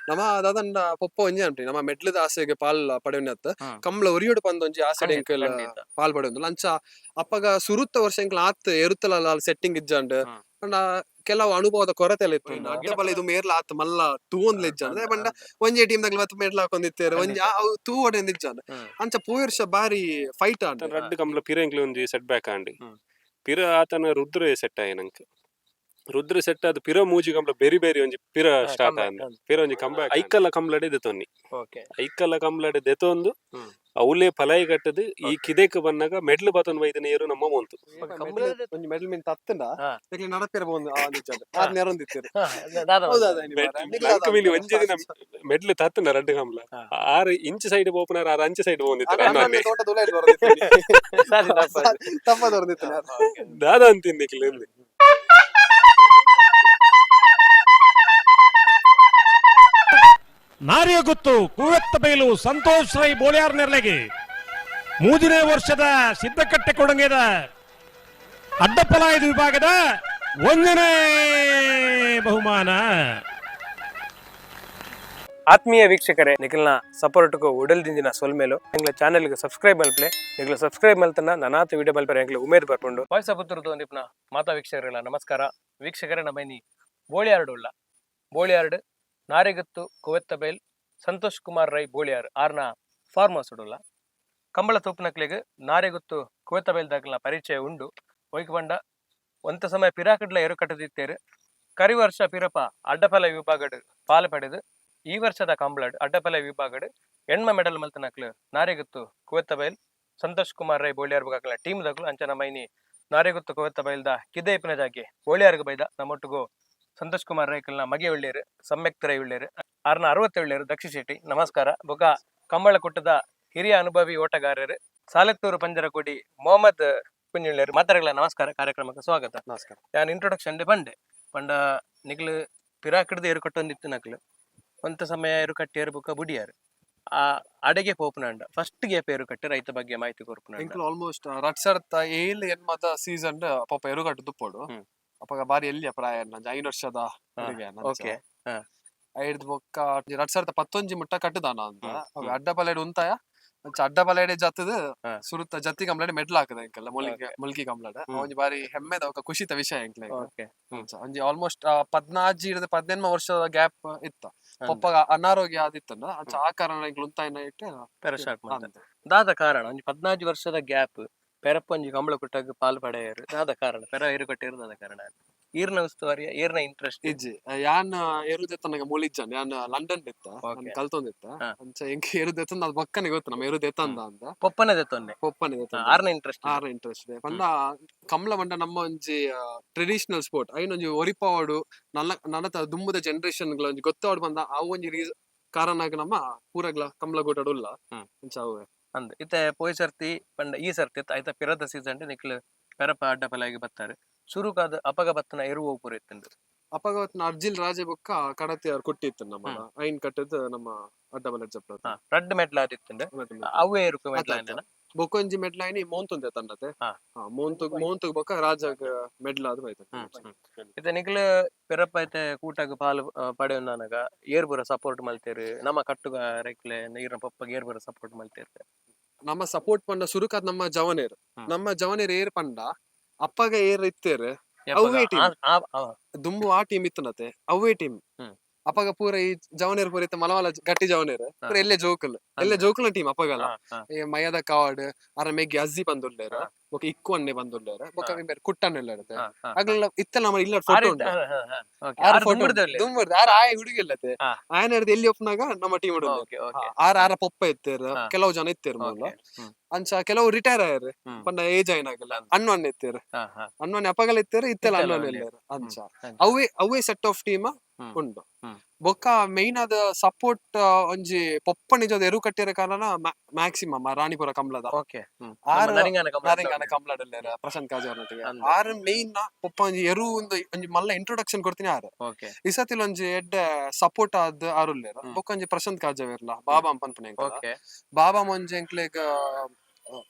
ನಮ ದಾದಂಡ ಪೊಪ್ಪ ಒಂಜಿ ಅನ್ಪಿ ನಮ್ಮ ಮೆಡ್ಲದ ಆಸೆಗೆ ಪಾಲ್ ಪಡೆಯುನತ್. ಕಂಬ್ಳ ಒರಿಯೊಡು ಪಂದ್ ಒಂಜಿ ಆಸೆ ಎಂಕಲ್ ಪಾಲ್ ಪಡೆಯೊಂದು ಅಂಚ. ಅಪ್ಪಗ ಸುರುತ್ತ ವರ್ಷ ಎಂಕಲ್ ಆತ್ ಎರುತ್ತಲ ಸೆಟ್ಟಿಂಗ್ ಇಜ್ಜಂಡ್. ಪಂಡ ಕೆಲವು ಅನುಭವದ ಕೊರತೆ ಎಲ್ಲ ಇತ್ತು. ಅಡ್ಡ ಬಲ ಇದು ಮೇರ್ಲ ಆತ್ ಮಲ್ಲ ತೂವೊಂದ್ಲ ಇಜ್ಜಂಡ್. ಪಂಡ ಒಂಜೇ ಟೀಮ್ ದಗ್ಲ ಬತ್ತ್ ಮೆಡ್ಲ್ ಹಾಕೊಂದಿತ್ತೇರು, ಒಂಜಿ ಅವು ತೂವೊಡೆ ಇಜ್ಜಂಡ್. ಅಂಚ ಪೋಯಿ ವರ್ಷ ಬಾರಿ ಫೈಟ್ ಆಂಡ್. ರಡ್ಡ್ ಕಂಬ್ಲ ಪಿರ ಎಂಕ್ಲೆ ಒಂಜಿ ಸೆಟ್ ಬ್ಯಾಕ್ ಆಂಡ್. ಪಿರ ಆತನ ರುದ್ರೆ ಸೆಟ್ ಆಯ ನಂಕ್. ರುದ್ರ ಸೆಟ್ ಆದ್ ಪಿರ ಮೂಜಿ ಕಂಬ್ಲ ಬೇರಿ ಬೇರಿ ಒಂಜಿ ಪಿರ ಸ್ಟಾರ್ಟ್ ಆಂಡ್. ಪಿರ ಒಂಜಿ ಕಂಬ ಐಕಲ್ಲ ಕಂಬ್ಲಡೆ ದೆತೊನ್ನಿ. ಐಕಲ್ಲ ಕಂಬ್ಲಡೆ ದೆತೊಂದು ಅವ್ಲೇ ಪಲಾಯಿ ಕಟ್ಟದ್ ಈ ಕಿದೆಕ್ ಬನ್ನಗ ಮೆಡ್ಲ್ ಬತ್ತೊಂದು ಬೈದಿನ ಏರು ನಮ್ಮ ಮೋಂತು. ಒಂಜಿ ಮೆಡಲ್ ಮಿನ್ ತತ್ತಂಡ ಎಂಕ್ಲೆ ನಡಪೆರೆ ಪೋಂದು ಆವಂದಿಜ್ಜಂಡ್, ಆರ್ ನೆರೊಂದಿತ್ತೆರ್. ಹೌದಾ? ನಂಕ್ ಮಿನಿ ಒಂಜಿ ದಿನ ಮೆಡ್ಲ್ ತತ್ತುಂಡ ರಡ್ಡ್ ಕಂಬ್ಲ ಆರು ಇಂಚ್ ಸೈಡ್ ಪೋಪುನಾರ್, ಆರು ಅಂಚೆ ಸೈಡ್ ಪೋವೊಂದಿತ್ತೆರ್. ಅಣ್ಣನ್ನೇ ತಪ್ಪ ದೊರದಿತ್ತು. ದಾದ ಅಂತಿನ್ ನಿಕ್ಲೆ ಅಂದ್. ನಾರಿಯಗುತ್ತು ಕೂವೆತ್ತಬೈಲು ಸಂತೋಷ್ ರೈ ಬೋಳಿಯಾರ್ ನೆರ್ಲೆಗೆ ಮೂರನೇ ವರ್ಷದ ಸಿದ್ದಕಟ್ಟೆ ಕೊಡಂಗೆದ ಅಡ್ಡಪಲಾಯದ ವಿಭಾಗದ ಒಂದನೇ ಬಹುಮಾನ. ಆತ್ಮೀಯ ವೀಕ್ಷಕರೇ, ನಿಖಲ್ನ ಸಪೋರ್ಟ್ಗೂ ಉಡಲ್ ದಿಂಜಿನ ಸೊಲ್ಮೇಲು. ಎಂಗ್ಲ ಚಾನೆಲ್ಗೆ ಸಬ್ಸ್ಕ್ರೈಬ್ ಮಲ್ಪ್ಲೆ. ನಿಗ್ಲ ಸಬ್ಸ್ಕ್ರೈಬ್ ಮಲ್ತನ ನನಾತ್ ವಿಡಿಯೋ ಮಲ್ಪರೆ ಎಂಗ್ಲ ಉಮೇದ್ ಬರ್ಪುಂಡು. ವಾಯ್ಸ್ ಪುತ್ತೂರು ಒಂದಿಪ್ನ ಮಾತಾ ವೀಕ್ಷಕರೆಲ್ಲ ನಮಸ್ಕಾರ. ವೀಕ್ಷಕರೇ, ನಮ್ಮ ಬೋಳಿಯಾರ್ಡ್ ಉಳ್ಳ ಬೋಳಿಯಾರ್ಡ್ ನಾರೆಗತ್ತು ಕುವೆತ್ತಬೈಲ್ ಸಂತೋಷ್ ಕುಮಾರ್ ರೈ ಬೋಳಿಯಾರ್ ಆರ್ನ ಫಾರ್ಮ್ ಹೌಸ್ ಉಡುಲ್ಲ. ಕಂಬಳ ತೂಪುನಕ್ಲೆಗ್ ನಾರೆಗುತ್ತು ಕುವೆತ್ತಬೈಲ್ ದಾಕಲ್ನ ಪರಿಚಯ ಉಂಡು. ಒಯ್ಕ್ ಬಂಡ ಒಂತ ಸಮಯ ಪಿರಾಕಡ್ಲ ಎರು ಕಟ್ಟದಿತ್ತೇರು. ಕರಿ ವರ್ಷ ಪಿರಪ ಅಡ್ಡಫಲ ವಿಭಾಗಡ್ ಪಾಲ್ ಪಡೆದು ಈ ವರ್ಷದ ಕಂಬಳಡ್ ಅಡ್ಡಪಲೆ ವಿಭಾಗಡ್ ಎಣ್ಮ ಮೆಡಲ್ ಮಲ್ತನಕ್ಲು ನಾರೆಗುತ್ತು ಕುವೆತ್ತಬೈಲ್ ಸಂತೋಷ್ ಕುಮಾರ್ ರೈ ಬೋಳಿಯಾರ್ ಬೊಕ್ಕ ಟೀಮ್ ದಕ್ಲು. ಅಂಚನ ಮೈನಿ ನಾರೆಗುತ್ತು ಕುವೆತ್ತಬೈಲ್ದ ಕಿದೆ ಇಪ್ಪುನ ಜಾಗೆ ಬೋಳಿಯಾರ್ಗ್ ಬೈದ. ನಮ್ಮೊಟ್ಟುಗು ಸಂತೋಷ್ ಕುಮಾರ್ ರೈ ಕಲ್ನ ಮಗೆ ಉಳ್ಳೇರು, ಸಮ್ಯಕ್ತ ರೈ ಉಳ್ಳೇರು, ಆರ್ನ 67 ದಕ್ಷ ಶೆಟ್ಟಿ, ನಮಸ್ಕಾರ. ಬೊಕ್ಕ ಕಂಬಳ ಕುಟ್ಟದ ಹಿರಿಯ ಅನುಭವಿ ಓಟಗಾರರು ಸಾಲೆತ್ತೂರು ಪಂಜರಕೋಡಿ ಮೊಹಮ್ಮದ್ ಕುಂಜುಳ್ಳೇರು. ಮಾತಾಡಗಳ ನಮಸ್ಕಾರ, ಕಾರ್ಯಕ್ರಮಕ್ಕೆ ಸ್ವಾಗತ. ನಮಸ್ಕಾರ. ಯಾನ್ ಇಂಟ್ರೊಡಕ್ಷನ್ ಪಂಡೆ. ಪಂಡ ನಿಕ್ಲು ಪಿರಾಕಿಡ್ದು ಎರು ಕಟ್ಟೊಂದಿತ್ತು ನಕ್ಲು. ಒಂತ ಸಮಯ ಎರು ಕಟ್ಟಿಯರು ಬೊಕ್ಕ ಬುಡಿಯಾರು. ಆ ಅಡೆಗೆ ಪೋಪುನಾಂಡ ಫಸ್ಟ್ ಗೇಪ್ ಎರು ಕಟ್ಟೆ ರೈತ ಬಗ್ಗೆ ಮಾಹಿತಿ ಕೊರ್ಪುನಾಂಡ. ಎಂಕ್ಲು ಆಲ್ಮೋಸ್ಟ್ 2007 ಎನ್ಮದ ಸೀಸನ್ ಪಾಪ ಎರುಗಟ್ಟು ದುಪ್ಪೊಡು. ಅಪಗ ಬಾರಿ ಎಲ್ಲಿಯ ಪ್ರಾಯ, 5 ವರ್ಷದ ಹುಡುಗೆ. ಐಡ್ದ್ ಬೊಕ್ಕ 2011 ಮುಟ್ಟ ಕಟ್ಟುದಾನ ಅಂತ. ಅಡ್ಡ ಪಲೇಡ್ ಉಂತಾಯ, ಅಂಚ ಅಡ್ಡ ಪಲೇಡೆ ಜತ್ತದ. ಸುರುತ್ತ ಜತ್ತಿ ಕಂಬ್ಲಡೆ ಮೆಡ್ಲ್ ಹಾಕದ ಎಂಕಲ್ಲ ಮುಲ್ಕಿ, ಮುಲ್ಕಿ ಕಂಬ್ಲಡೆ. ಒಂಜಿ ಬಾರಿ ಹೆಮ್ಮೆದ ఒక ಖುಷಿತ ವಿಷಯ ಎಂಕ್ಲೆ. ಒಂಜಿ ಆಲ್ಮೋಸ್ಟ್ 14 ಹಿಡ್ದು 18 ವರ್ಷದ ಗ್ಯಾಪ್ ಇತ್ತ. ಪೊಪ್ಪಗ ಅನಾರೋಗ್ಯ ಆದಿತ್ತಲ್ಲ, ಅಂಚ ಆ ಕಾರಣ ಎಂಕ್ಲು ಉಂತಾಯಿನ ಇಟ್ಟು ಪೆರ ಸ್ಟಾರ್ಟ್ ಮಾಡ್ತಾರೆ. ದಾದ ಕಾರಣ ಒಂಜಿ 14 ವರ್ಷದ ಗ್ಯಾಪ್ ಪೆರಪ್ಪ ಒಂಜಿ ಕಂಬಳ ಕುಟ್ಟಾಗ ಪಾಲ್ ಪಡೆಯರು? ದಾದ ಕಾರಣ ಪೆರ ಎರು ಕಟ್ಟಿರು? ದಾದ ಕಾರಣ ಈರ್ನ ಉಸ್ತುವಾರಿಯ, ಈರ್ನ ಇಂಟ್ರೆಸ್ಟ್? ಇಜ್ಜಿ, ಯಾನ್ ಎರುದೆತ್ತನಗ ಮುಳಿಜ್ಜನ್, ಯಾನ್ ಲಂಡನ್ ಇತ್ತ ಕಲ್ತೊಂದಿತ್ತ. ಅಂಚ ಎಂಕ್ ಎರುದೆತ್ತಂದ ಅದು ಬಕ್ಕನೆ ಗೊತ್ತು, ನಮ್ಮ ಎರುದೆತ್ತಂದ ಅಂತ. ಪೊಪ್ಪನ ದೆತ್ತೊಂದೆ? ಪೊಪ್ಪನೆ ದೆತ್ತೊಂದೆ. ಆರ್ನ ಇಂಟ್ರೆಸ್ಟ್? ಆರ್ನ ಇಂಟ್ರೆಸ್ಟ್. ಪಂಡ ಕಮ್ಲ ಪಂಡ ನಮ್ಮ ಒಂಜಿ ಟ್ರೆಡಿಷನಲ್ ಸ್ಪೋರ್ಟ್. ಐನ್ ಒಂಜಿ ಒರಿಪಾವಡು, ನಲ್ಲ ನಡತ ದುಂಬುದ ಜನರೇಷನ್ ಒಂಜಿ ಗೊತ್ತಾವಡು ಬಂದ ಅವು ಒಂಜಿ ರೀಸ್ ಕಾರಣ ಆಗಿ ನಮ್ಮ ಪೂರಗ್ಲ ಕಮ್ಲ ಕೂಟಡ್ ಉಲ್ಲ. ಅಂಚ ಅವೆ. ಅಂದ್ ಇತ್ತೆ ಪೋಯ್ ಸರ್ತಿ ಪಂಡ ಈ ಸರ್ತಿ ಐತ ಪಿರದ ಸೀಸನ್ ನಿಕ್ಲು ಪೆರಪ ಅಡ್ಡ ಪಲಾಗಿ ಬತ್ತಾರೆ. ಸುರುಕಾದ ಅಪಗ ಬತ್ತನ ಎರುವು ಪೂರ ಇತ್ತುಂಡು? ಅಪಗ ಅವತ್ನ ಅರ್ಜಿಲ್ ರಾಜೆ ಬೊಕ್ಕ ಕಡತಿಯವ್ರು ಕೊಟ್ಟಿತ್ತು ನಮ್ಮ. ಐನ್ ಕಟ್ಟದ್ ನಮ್ಮ ಅಡ್ಡ ಬಲ ಜಪ್ಪ. ರಡ್ಡ್ ಮೆಟ್ಲ ಆದಿತ್ತುಂಡು. ಅವೇ ಎರುಕು ಮೆಟ್ಲ? ಅತ್ತ. ಬೊಕ್ಕೊಂಜಿ ಮೆಡ್ಲ್ ಐನಿ ಮೋಂತುಂದೆ ತಂಡತೆ. ಮೋಂತು ಮೋಂತು ಬೊಕ್ಕ ರಾಜಗ್ ಮೆಡ್ಲ್ ಅದು ಬೈತ. ಇತ್ತೆ ನಿಕ್ಲು ಪೆರಪ್ಪ ಐತೆ ಕೂಟಗ್ ಪಾಲ್ ಪಡೆಯೊಂದಾನಗ ಏರ್ ಪೂರ ಸಪೋರ್ಟ್ ಮಲ್ತೇರು? ನಮ್ಮ ಕಟ್ಟುಗ ರೈಕ್ಲೆ ಈರ್ನ ಪಪ್ಪಗ್ ಏರ್ ಪೂರ ಸಪೋರ್ಟ್ ಮಲ್ತೇರು? ನಮ್ಮ ಸಪೋರ್ಟ್ ಪಂಡ ಸುರುಕಾದ್ ನಮ್ಮ ಜವನೇರ್. ನಮ್ಮ ಜವನೇರ್ ಏರ್ ಪಂಡ ಅಪ್ಪಗ ಏರ್ ಇತ್ತೇರ್ ಅವೇ team. ದುಂಬು ಆ ಟೀಮ್ ಇತ್ತನತೆ, ಅವೇ ಟೀಮ್. ಅಪಗ ಪೂರ ಈ ಜವನೇರ್ ಪೂರ ಇತ್ತ ಮಲಮಲ ಗಟ್ಟಿ ಜವನೇರ್ ಪೂರ ಎಲ್ಲೆ ಜೋಕುಲ್, ಎಲ್ಲೆ ಜೋಕುಲ್ನ ಟೀಮ್ ಅಪಗಲ. ಈ ಮಯದ ಕಾವಾಡ್ ಅರ ಮೆಗ್ಗಿ ಅಜ್ಜಿ ಬಂದುಲ್ಲೇರ್, ಬೊಕ ಇಕ್ಕು ಅನ್ನೆ ಬಂದುಲ್ಲೇರ್, ಬೊಕ ಬೇರೆ ಕುಟ್ಟಣ್ಣ ಇಲ್ಲಡತೆ. ಅಗ್ಲೆಲ್ಲ ಇತ್ತಲ್ಲ ನಮ್ಮ ಇಲ್ಲ ಫೋಟೋ ಉಂಟು. ಆರ್ ಫೋಟೋ ದುಂಬರ್ದು ಆರ್ ಆಯ ಹುಡುಗಿ ಇಲ್ಲತೆ. ಆಯನ ಹಿಡ್ದು ಎಲ್ಲಿ ಒಪ್ಪನಾಗ ನಮ್ಮ ಟೀಮ್ ಹುಡುಗ ಆರ್ ಆರ ಪೊಪ್ಪ ಇತ್ತೇರ್. ಕೆಲವು ಜನ ಇತ್ತೇರ್ ಮೂಲ. ಅಂಚ ಕೆಲವು ರಿಟೈರ್ ಆಯರ್. ಪಂಡ ಏಜ್ ಆಯ್ನಾಗಲ್ಲ. ಅಣ್ಣು ಅಣ್ಣ ಇತ್ತೇರ್, ಅಣ್ಣನ ಅಪಗಲ ಇತ್ತೇರ್, ಇತ್ತೆಲ್ಲ ಇತ್ತೆಲ್ಲ ಅಣ್ಣನ ಇಲ್ಲೇರ್. ಅಂಚ ಅವೇ ಅವೇ ಸೆಟ್ ಆಫ್ ಟೀಮ್ ಉಂಡು. ಬೊಕ್ಕ ಮೈನ್ ಆದ ಸಪೋರ್ಟ್ ಒಂಜಿ ಪೊಪ್ಪ ನಿಜದ ಎರು ಕಟ್ಟಿರ ಕಾರಣ ಮ್ಯಾಕ್ಸಿಮಮ್ ರಾಣಿಪುರ ಕಮ್ಲದ ಆರ್ ನಾರಿಂಗಾನ ಕಮ್ಲಡಲ್ಲೇರ ಪ್ರಶಾಂತ್ ಕಾಜಾರ್ನೊಟ್ಟಿಗೆ. ಆರ್ ಮೈನ್ ಪೊಪ್ಪ ಒಂಜಿ ಎರು ಒಂದು ಒಂಜಿ ಮಲ್ಲ ಇಂಟ್ರೊಡಕ್ಷನ್ ಕೊಡ್ತೀನಿ ಆರ್. ಈ ಸತಿಲ್ ಒಂಜಿ ಎಡ್ಡೆ ಸಪೋರ್ಟ್ ಆದ್ ಆರ್ ಉಲ್ಲೇರ್. ಬೊಕ್ಕ ಒಂಜಿ ಪ್ರಶಾಂತ್ ಕಾಜಾವೇರ್ಲ ಬಾಬಾ ಪನ್ಪುನ ಎಂಕಲ್ಲ. ಬಾಬಾ ಒಂಜಿ ಎಂಕ್ಲೆಗ್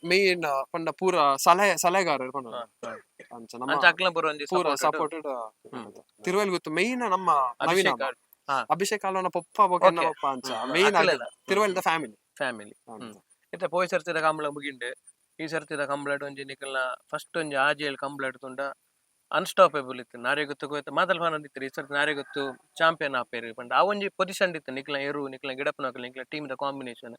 ಮೇನ್ ಪಂಡ ಪೂರ ಸಲಹೆ ಸಲಹೆಗಾರರು ಪಂಡ ಅಂಚ ನಮ್ಮ ಪೂರ ಸಪೋರ್ಟೆಡ್ ತಿರುವೆಲ್ ಗೊತ್ತು. ಮೇನ್ ನಮ್ಮ ನವೀನ. ಅಭಿಷೇಕ್ ಆಳ್ವನ ಪೊಪ್ಪ ಬೊಕ ಎನ್ನ ಪೊಪ್ಪ ಅಂಚ ಮೇನ್ ತಿರುವಲ್ದ ಫ್ಯಾಮಿಲಿ. ಫ್ಯಾಮಿಲಿ. ಇತ್ತೆ ಪೋಯಿ ಸರ್ತಿದ ಕಂಬಳ ಮುಗಿಂಡು, ಈ ಸರ್ತಿದ ಕಂಬಳಡ್ ಒಂಜಿ ನಿಕಲ್ನ ಫಸ್ಟ್ ಒಂಜಿ ಆಜೇಲ್ ಕಂಬಳಡ್ ತುಂಡ ಅನ್ಸ್ಟಾಪೇಬಲ್ ಇತ್ತು. ನಾರೆಗುತ್ತು ಗೊತ್ತು ಮಾತಲ್ ಫಾನ್ ಇತ್ತು. ಈ ಸರ್ತಿ ನಾರೆಗುತ್ತು ಚಾಂಪಿಯನ್ ಆಪೇರು ಪಂಡ ಆ ಒಂಜಿ ಪೊಸಿಷನ್ ಇತ್ತು. ನಿಕ್ಲ ಎರು, ನಿಕ್ಲ ಗಿಡಪ್ಪನಕಲ್, ನಿಕ್ಲ ಟೀಮ್ ದ ಕಾಂಬಿನೇಷನ್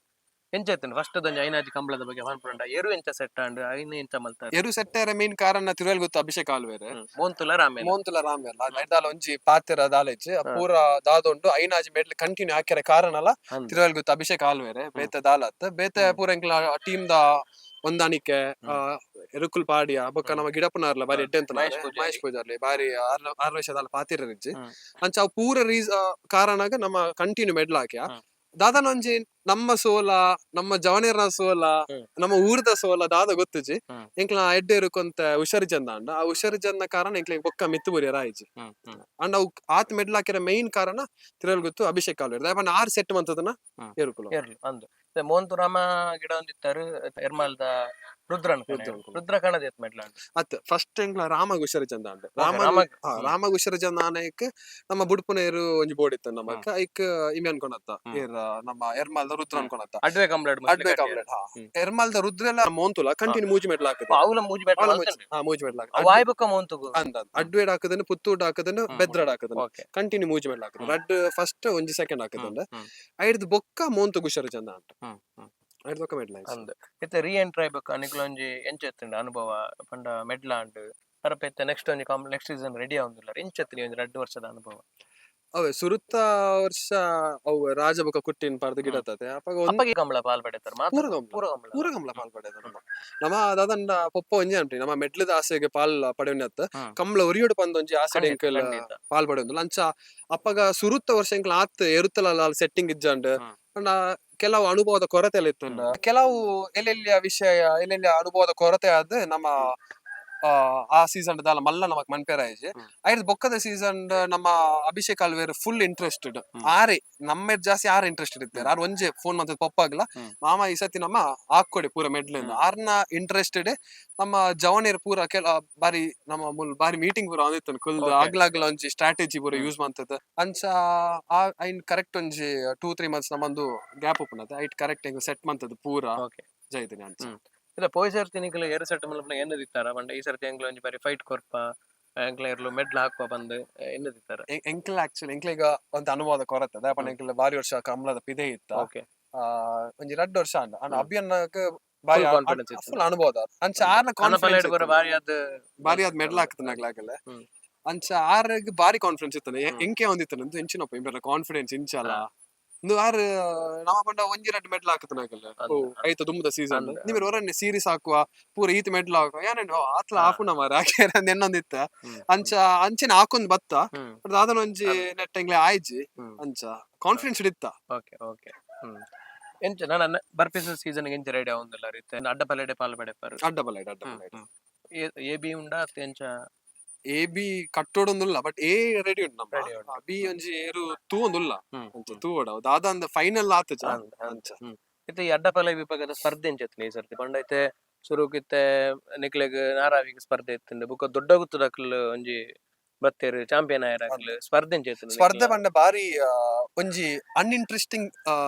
ಎಂಚ ಇತ್ತು? ಫಸ್ಟ್ ಒಂಜಿ ಐನಾಜಿ ಕಂಬಳದ ಬಗ್ಗೆ ಪನ್ಪುಂಡ, ಎರು ಎಂಚ ಸೆಟ್ ಆಂಡ್, ಐನ ಎಂಚ ಮಲ್ತಾರೆ? ಎರು ಸೆಟ್ ಆರೆ ಮೇನ್ ಕಾರಣ ತಿರುವಲ್ ಗೊತ್ತು ಅಭಿಷೇಕ್ ಆಳ್ವೇರು. ಮೋಂತುಲ ರಾಮೇಲ. ಮೋಂತುಲ ರಾಮೇಲ ಐದಾಲ ಒಂಜಿ ಪಾತೆರ ದಾಲೆಜ್ ಪೂರ ದಾದೊಂಡು ಐನಾಜಿ ಮೆಡ್ಲ್ ಕಂಟಿನ್ಯೂ ಹಾಕ್ಯರೆ ಕಾರಣಲ ತಿರುವಲ್ ಗೊತ್ತು ಅಭಿಷೇಕ್ ಆಳ್ವೇರೆ, ಬೇತೆ ದಾಲತ್ ಬೇತೆ ಪೂರ ಎಂಕ್ಲ ಟೀಮ್ ದ ಹೊಂದಾಣಿಕೆ, ಎರುಕುಲ್ ಪಾಡಿಯ ಬೊಕ್ಕ ನಮ್ಮ ಗಿಡಪ್ಪನಾರ್ಲ ಬಾರಿ ಎಡ್ಡೆ ಅಂತ ಮಹೇಶ್ ಪೂಜಾರಿ. ಮಹೇಶ್ ಪೂಜಾರ್ಲಿ ಬಾರಿ ಆರು ವರ್ಷದ ಪಾತಿರಿಜ್ಜಿ. ಅಂಚ ಅವು ಪೂರ ರೀಸ್ ಕಾರಣಾಗ ನಮ್ಮ ಕಂಟಿನ್ಯೂ ಮೆಡ್ಲ್ ಹಾಕ್ಯ. ದಾದನ ಒಂಜಿ ನಮ್ಮ ಸೋಲ, ನಮ್ಮ ಜವನೇರ್ನ ಸೋಲ, ನಮ್ಮ ಊರ್ದ ಸೋಲ ದಾದ ಗೊತ್ತುಜಿ. ಎಂಕ್ಲ ಎಡ್ಡೆ ಇರುಕೊಂತ ಹುಷಾರಿ ಜನ ಅಂಡ ಆ ಹುಷಾರಿ ಜನ ಕಾರಣ ಎಂಕ್ಲ ಬೊಕ್ಕ ಮಿತ್ತು ಬುರಿಯರ ಆಯ್ಜಿ. ಅಂಡ್ ಅವು ಆತ್ ಮೆಡ್ಲ್ ಹಾಕಿರ ಮೇನ್ ಕಾರಣ ತಿರಲ್ ಗೊತ್ತು ಅಭಿಷೇಕ್ ಆಲ್ವೇರ್ ದಾಯೆ ಆರ್ ಸೆಟ್ ಮಂತದನ ಎರುಕುಲು. ಎರ್ಲು ಅಂದು ಮೋಂತು ರಾಮ ಗಿಡ ಒಂದಿತ್ತಾರು, ಎರ್ಮಾಲ್ದ ರುದ್ರನ್. ರುದ್ರ ಕಣದ ಎತ್ ಮೆಡ್ಲ. ಅತ್ ಫಸ್ಟ್ ಎಂಕ್ಲ ರಾಮ ಹುಷಾರಿ ಚಂದ ಅಂಡ್ ರಾಮ ರಾಮ ಹುಷಾರಿ ಚಂದ ಆನೈಕ್ ನಮ್ಮ ಬುಡ್ಪುನೇರು ಒಂಜಿ ಬೋರ್ಡ್ ಇತ್ತು ನಮಕ್ ಐಕ್ ಇಮೆ ಅನ್ಕೊಂಡತ್ತ ಏರ್ ನಮ್ಮ ಎರ್ಮಾಲ್ದ ರುದ್ರ ಅನ್ಕೊಂಡತ್ತ. ಅಡ್ವೆ ಕಂಪ್ಲೇಂಟ್. ಅಡ್ವೆ ಕಂಪ್ಲೇಂಟ್. ಹಾ, ಎರ್ಮಾಲ್ದ ರುದ್ರ ಎಲ್ಲ ಮೋಂತುಲ ಕಂಟಿನ್ಯೂ ಮೂಜಿ ಮೆಟ್ಲು ಹಾಕುದು. ಅವಲ ಮೂಜಿ ಮೆಟ್ಲು. ಹಾ, ಮೂಜಿ ಮೆಟ್ಲು ಹಾಕುದು. ವಾಯ್ಬುಕ್ಕ ಮೋಂತುಗು. ಅಂದ ಅಡ್ವೇಡ್ ಹಾಕದನ್ನು, ಪುತ್ತೂಡ್ ಹಾಕದನ್ನು, ಬೆದ್ರಡ್ ಹಾಕದನ್ನು ಕಂಟಿನ್ಯೂ ಮೂಜಿ ಮೆಟ್ಲು ಹಾಕುದು. ರಡ್ ಫಸ್ಟ್ ಒಂಜಿ ಸೆಕೆಂಡ್ ಹಾಕದಂಡ ಐಡ್ದು ಬೊಕ್ಕ ಮೋಂತು ಗುಷಾರಿ ಚಂದ ಅಂಟ ಐಡ್ದು ಬೊಕ್ಕ ಮೆಟ್ಲು. ಅಂದ್ ಇತ್ತೆ ರೀ ಎಂಟ್ರಿ ಆಯ್ಬೇಕು ನಿಕ್ಲ ಒಂಜಿ ಎಂಚ ಇತ್ತುಂಡು ಅನುಭವ ಪಂಡ ಮೆಡ್ಲಾಂಡ್ ಪರಪ ಇತ್ತೆ ನೆಕ್ಸ್ಟ್ ಒಂಜಿ ನೆಕ್ಸ್ಟ್ ಸೀಸನ್ ರೆಡಿ ಆವೊಂದುಲ್ಲ, ಎಂಚ ಇತ್ತು ಒಂಜಿ 2 ವರ್ಷದ ಅನುಭವ? ಅವೇ ಸುರುತ್ತ ವರ್ಷ ಅವು ರಾಜಬೊಕ ಕುಟ್ಟಿನ ಪರ್ದು ಗಿಡತತೆ ಅಪಗ ಒಂದ್ ಅಪ್ಪಗೆ ಕಂಬಳ ಪಾಲ್ ಪಡೆತಾರೆ ಮಾತ್ರ. ಪೂರ ಕಂಬಳ. ಪೂರ ಕಂಬಳ. ಪೂರ ಕಂಬಳ ಪಾಲ್ ಪಡೆದ. ನಮ್ಮ ನಮ್ಮ ದಾದಂಡ ಪೊಪ್ಪ ಒಂಜಿ ಅನ್ರಿ, ನಮ್ಮ ಮೆಡ್ಲದ ಆಸೆಗೆ ಪಾಲ್ ಪಡೆಯುನತ್ ಕಂಬಳ ಒರಿಯೋಡು ಪಂದ್ ಒಂಜಿ ಆಸೆ ಎಂಕಲ್ ಪಾಲ್ ಪಡೆಯೊಂದುಲ್ಲ. ಅಂಚ ಅಪ್ಪಗ ಸುರುತ್ತ ವರ್ಷ ಎಂಕಲ್ ಆತ್ ಎರುತ್ತಲ ಸೆಟ್ಟಿಂಗ್ ಇಜ್ಜಂಡ್. ಪಂಡ ಕೆಲವು ಅನುಭವದ ಕೊರತೆ ಎಲ್ಲ ಇತ್ತುಂಡ. ಕೆಲವು ಎಲ್ಲೆಲ್ಲಿಯ ವಿಷಯ, ಎಲ್ಲೆಲ್ಲಿಯ ಅನುಭವದ ಕೊರತೆ ಆದ್ ನಮ್ಮ ಆ ಸೀಸನ್ ದಾಲ ಮಲ್ಲ ನಮಕ್ ಮನ್ಪೇರ ಆಯ್ಜಿ. ಐರ್ದ್ ಬೊಕ್ಕದ ಸೀಸನ್ ನಮ್ಮ ಅಭಿಷೇಕ್ ಆಲ್ವೇರ್ ಫುಲ್ ಇಂಟ್ರೆಸ್ಟೆಡ್. ಆರೆ ನಮ್ಮ ಜಾಸ್ತಿ ಆರ್ ಇಂಟ್ರೆಸ್ಟೆಡ್ ಇದ್ದಾರೆ. ಆರ್ ಒಂಜೆ ಫೋನ್ ಮಂತದ ಪಪ್ಪಾಗ್ಲ, ಮಾಮ ಈ ಸತಿ ನಮ್ಮ ಹಾಕೊಡಿ ಪೂರ ಮೆಡ್ಲ್ ಆರ್ನ ಇಂಟ್ರೆಸ್ಟೆಡ್. ನಮ್ಮ ಜವನೇರ್ ಪೂರ ಕೆಲ ಬಾರಿ ನಮ್ಮ ಮುಲ್ ಬಾರಿ ಮೀಟಿಂಗ್ ಪೂರ ಒಂದಿತ್ತು ಕುಲ್ದು ಆಗ್ಲಾಗ್ಲ ಒಂಜಿ ಸ್ಟ್ರಾಟಜಿ ಪೂರ ಯೂಸ್ ಮಂತದ. ಅಂಚ ಆ ಐನ್ ಕರೆಕ್ಟ್ ಒಂಜಿ 2-3 ಮಂತ್ಸ್ ನಮ್ಮೊಂದು ಗ್ಯಾಪ್ ಉಪ್ಪುನತೆ ಐಟ್ ಕರೆಕ್ಟ್ ಹೆಂಗ್ ಸೆಟ್ ಮಂತದ ಪೂರ ಜೈದಿನಿ ಅಂಚ. ಇಲ್ಲ ಪೋಯ್ ಸರ್ತಿ ನಿಕ್ಲ ಎರಡು ಸೆಟ್ ಮಲ್ಪನ ಎನ್ನದಿತ್ತಾರ ಪಂಡ ಈ ಸರ್ತಿ ಎಂಕ್ಲ ಒಂಜಿ ಬಾರಿ ಫೈಟ್ ಕೊರ್ಪ, ಎಂಕ್ಲ ಎರ್ಲು ಮೆಡ್ಲ್ ಹಾಕುವ ಬಂದ್ ಎನ್ನದಿತ್ತಾರ? ಎಂಕ್ಲ ಆಕ್ಚುಲಿ ಎಂಕ್ಲ ಈಗ ಒಂದು ಅನುಭವದ ಕೊರತೆ ಅದ ಪಂಡ ಎಂಕ್ಲ ಬಾರಿ ವರ್ಷ ಕಮಲದ ಪಿದೆ ಇತ್ತ. ಒಂಜಿ 2 ವರ್ಷ ಅಂಡ ಅಂಡ ಅಭಿಯನ್ನಕ್ ಬಾರಿ Full confidence ಇತ್ತು. ಫುಲ್ ಅನುಭವದ ಅಂಚ ಆರ್ನ ಕಾನ್ಫಿಡೆನ್ಸ್ ಪೂರ ಬಾರಿ ಅದ್ ಬಾರಿ ಅದ್ ಮೆಡ್ಲ್ ಹಾಕ್ತನಾಗ್ಲಾಗಲ್ಲ. ಅಂಚ ಆರ್ಗ್ ಬಾರಿ ಕಾನ್ಫಿಡೆನ್ಸ್ ಇತ್ತಾನೆ. ಎಂಕೆ ಒಂದಿತ್ತಾನೆ ಇಂದು ಎಂಚಿನಪ್ಪ ಇಂಬೆರ್ನ ಕಾನ್ಫಿಡೆನ್ಸ್ ಇಂಚಲ ಇಂದು ಆರ್ ನಮ್ಮ ಪಂಡ ಒಂಜಿ ರಡ್ಡ್ ಮೆಡ್ಲ್ ಹಾಕುತ್ತನಾಗಲ್ಲ. ಓ ಐತ ದುಂಬುದ ಸೀಸನ್ ನಿಮಗೆ ಹೊರನ್ನೆ ಸೀರೀಸ್ ಹಾಕುವ ಪೂರ ಈತ್ ಮೆಡ್ಲ್ ಹಾಕುವ ಯಾನೇನು ಆತ್ಲ ಹಾಪುನ ಮಾರ ಹಾಕ್ಯಾರ ಎನ್ನೊಂದಿತ್ತ. ಅಂಚ ಅಂಚೆನೆ ಹಾಕೊಂದ್ ಬತ್ತ ದಾದನ ಒಂಜಿ ನೆಟ್ ಎಂಗ್ಲೆ ಆಯ್ಜಿ. ಅಂಚ ಕಾನ್ಫಿಡೆನ್ಸ್ ಇತ್ತ. ಓಕೆ ಓಕೆ ಎಂಚ ನಾನು ಬರ್ಪಿಸ ಸೀಸನ್ ಎಂಚ ರೆಡಿ ಆವೊಂದುಲ್ಲ ರೀತೆ ಅಡ್ಡ ಪಲ್ಲೆಡೆ ಪಾಲ್ ಪಡೆಪಾರು? ಅಡ್ಡ ಬಲೈಡ್, ಅಡ್ಡ ಬಲೈಡ್. ಎ ಬಿ ಉಂಡಾ ಅತ್ತ ಎಂಚ? ಎ ಬಿ ಕಟ್ಟೋಡೊಂದುಲ್ಲ, ಬಟ್ ಎ ರೆಡಿ ಉಂಟು ನಮ್ಮ. ಬಿ ಒಂಜಿ ಏರು ತೂವೊಂದುಲ್ಲ ಅಂಚ ತೂವಡ ದಾದ ಅಂದ ಫೈನಲ್ ಆತಜ ಅಂಚ. ಇತ್ತೆ ಈ ಅಡ್ಡಪಲೆ ವಿಭಾಗದ ಸ್ಪರ್ಧೆ ಎಂಚ ಇತ್ತು ಈ ಸರ್ತಿ? ಪಂಡ ಇತ್ತೆ ಸುರುಕಿತ್ತೆ ನಿಕ್ಲೆಗ್ ನಾರಾವಿಗ್ ಸ್ಪರ್ಧೆ ಇತ್ತುಂಡು, ಬೊಕ್ಕ ದೊಡ್ಡ ಗುತ್ತದಕ್ಲ್ ಒಂಜಿ ಬತ್ತೆರ್ ಚಾಂಪಿಯನ್ ಆಯರ್ ಸ್ಪರ್ಧೆ ಎಂಚ ಇತ್ತು? ಸ್ಪರ್ಧೆ ಪಂಡ ಬಾರಿ ಒಂಜಿ ಅನ್ಇಂಟ್ರೆಸ್ಟಿಂಗ್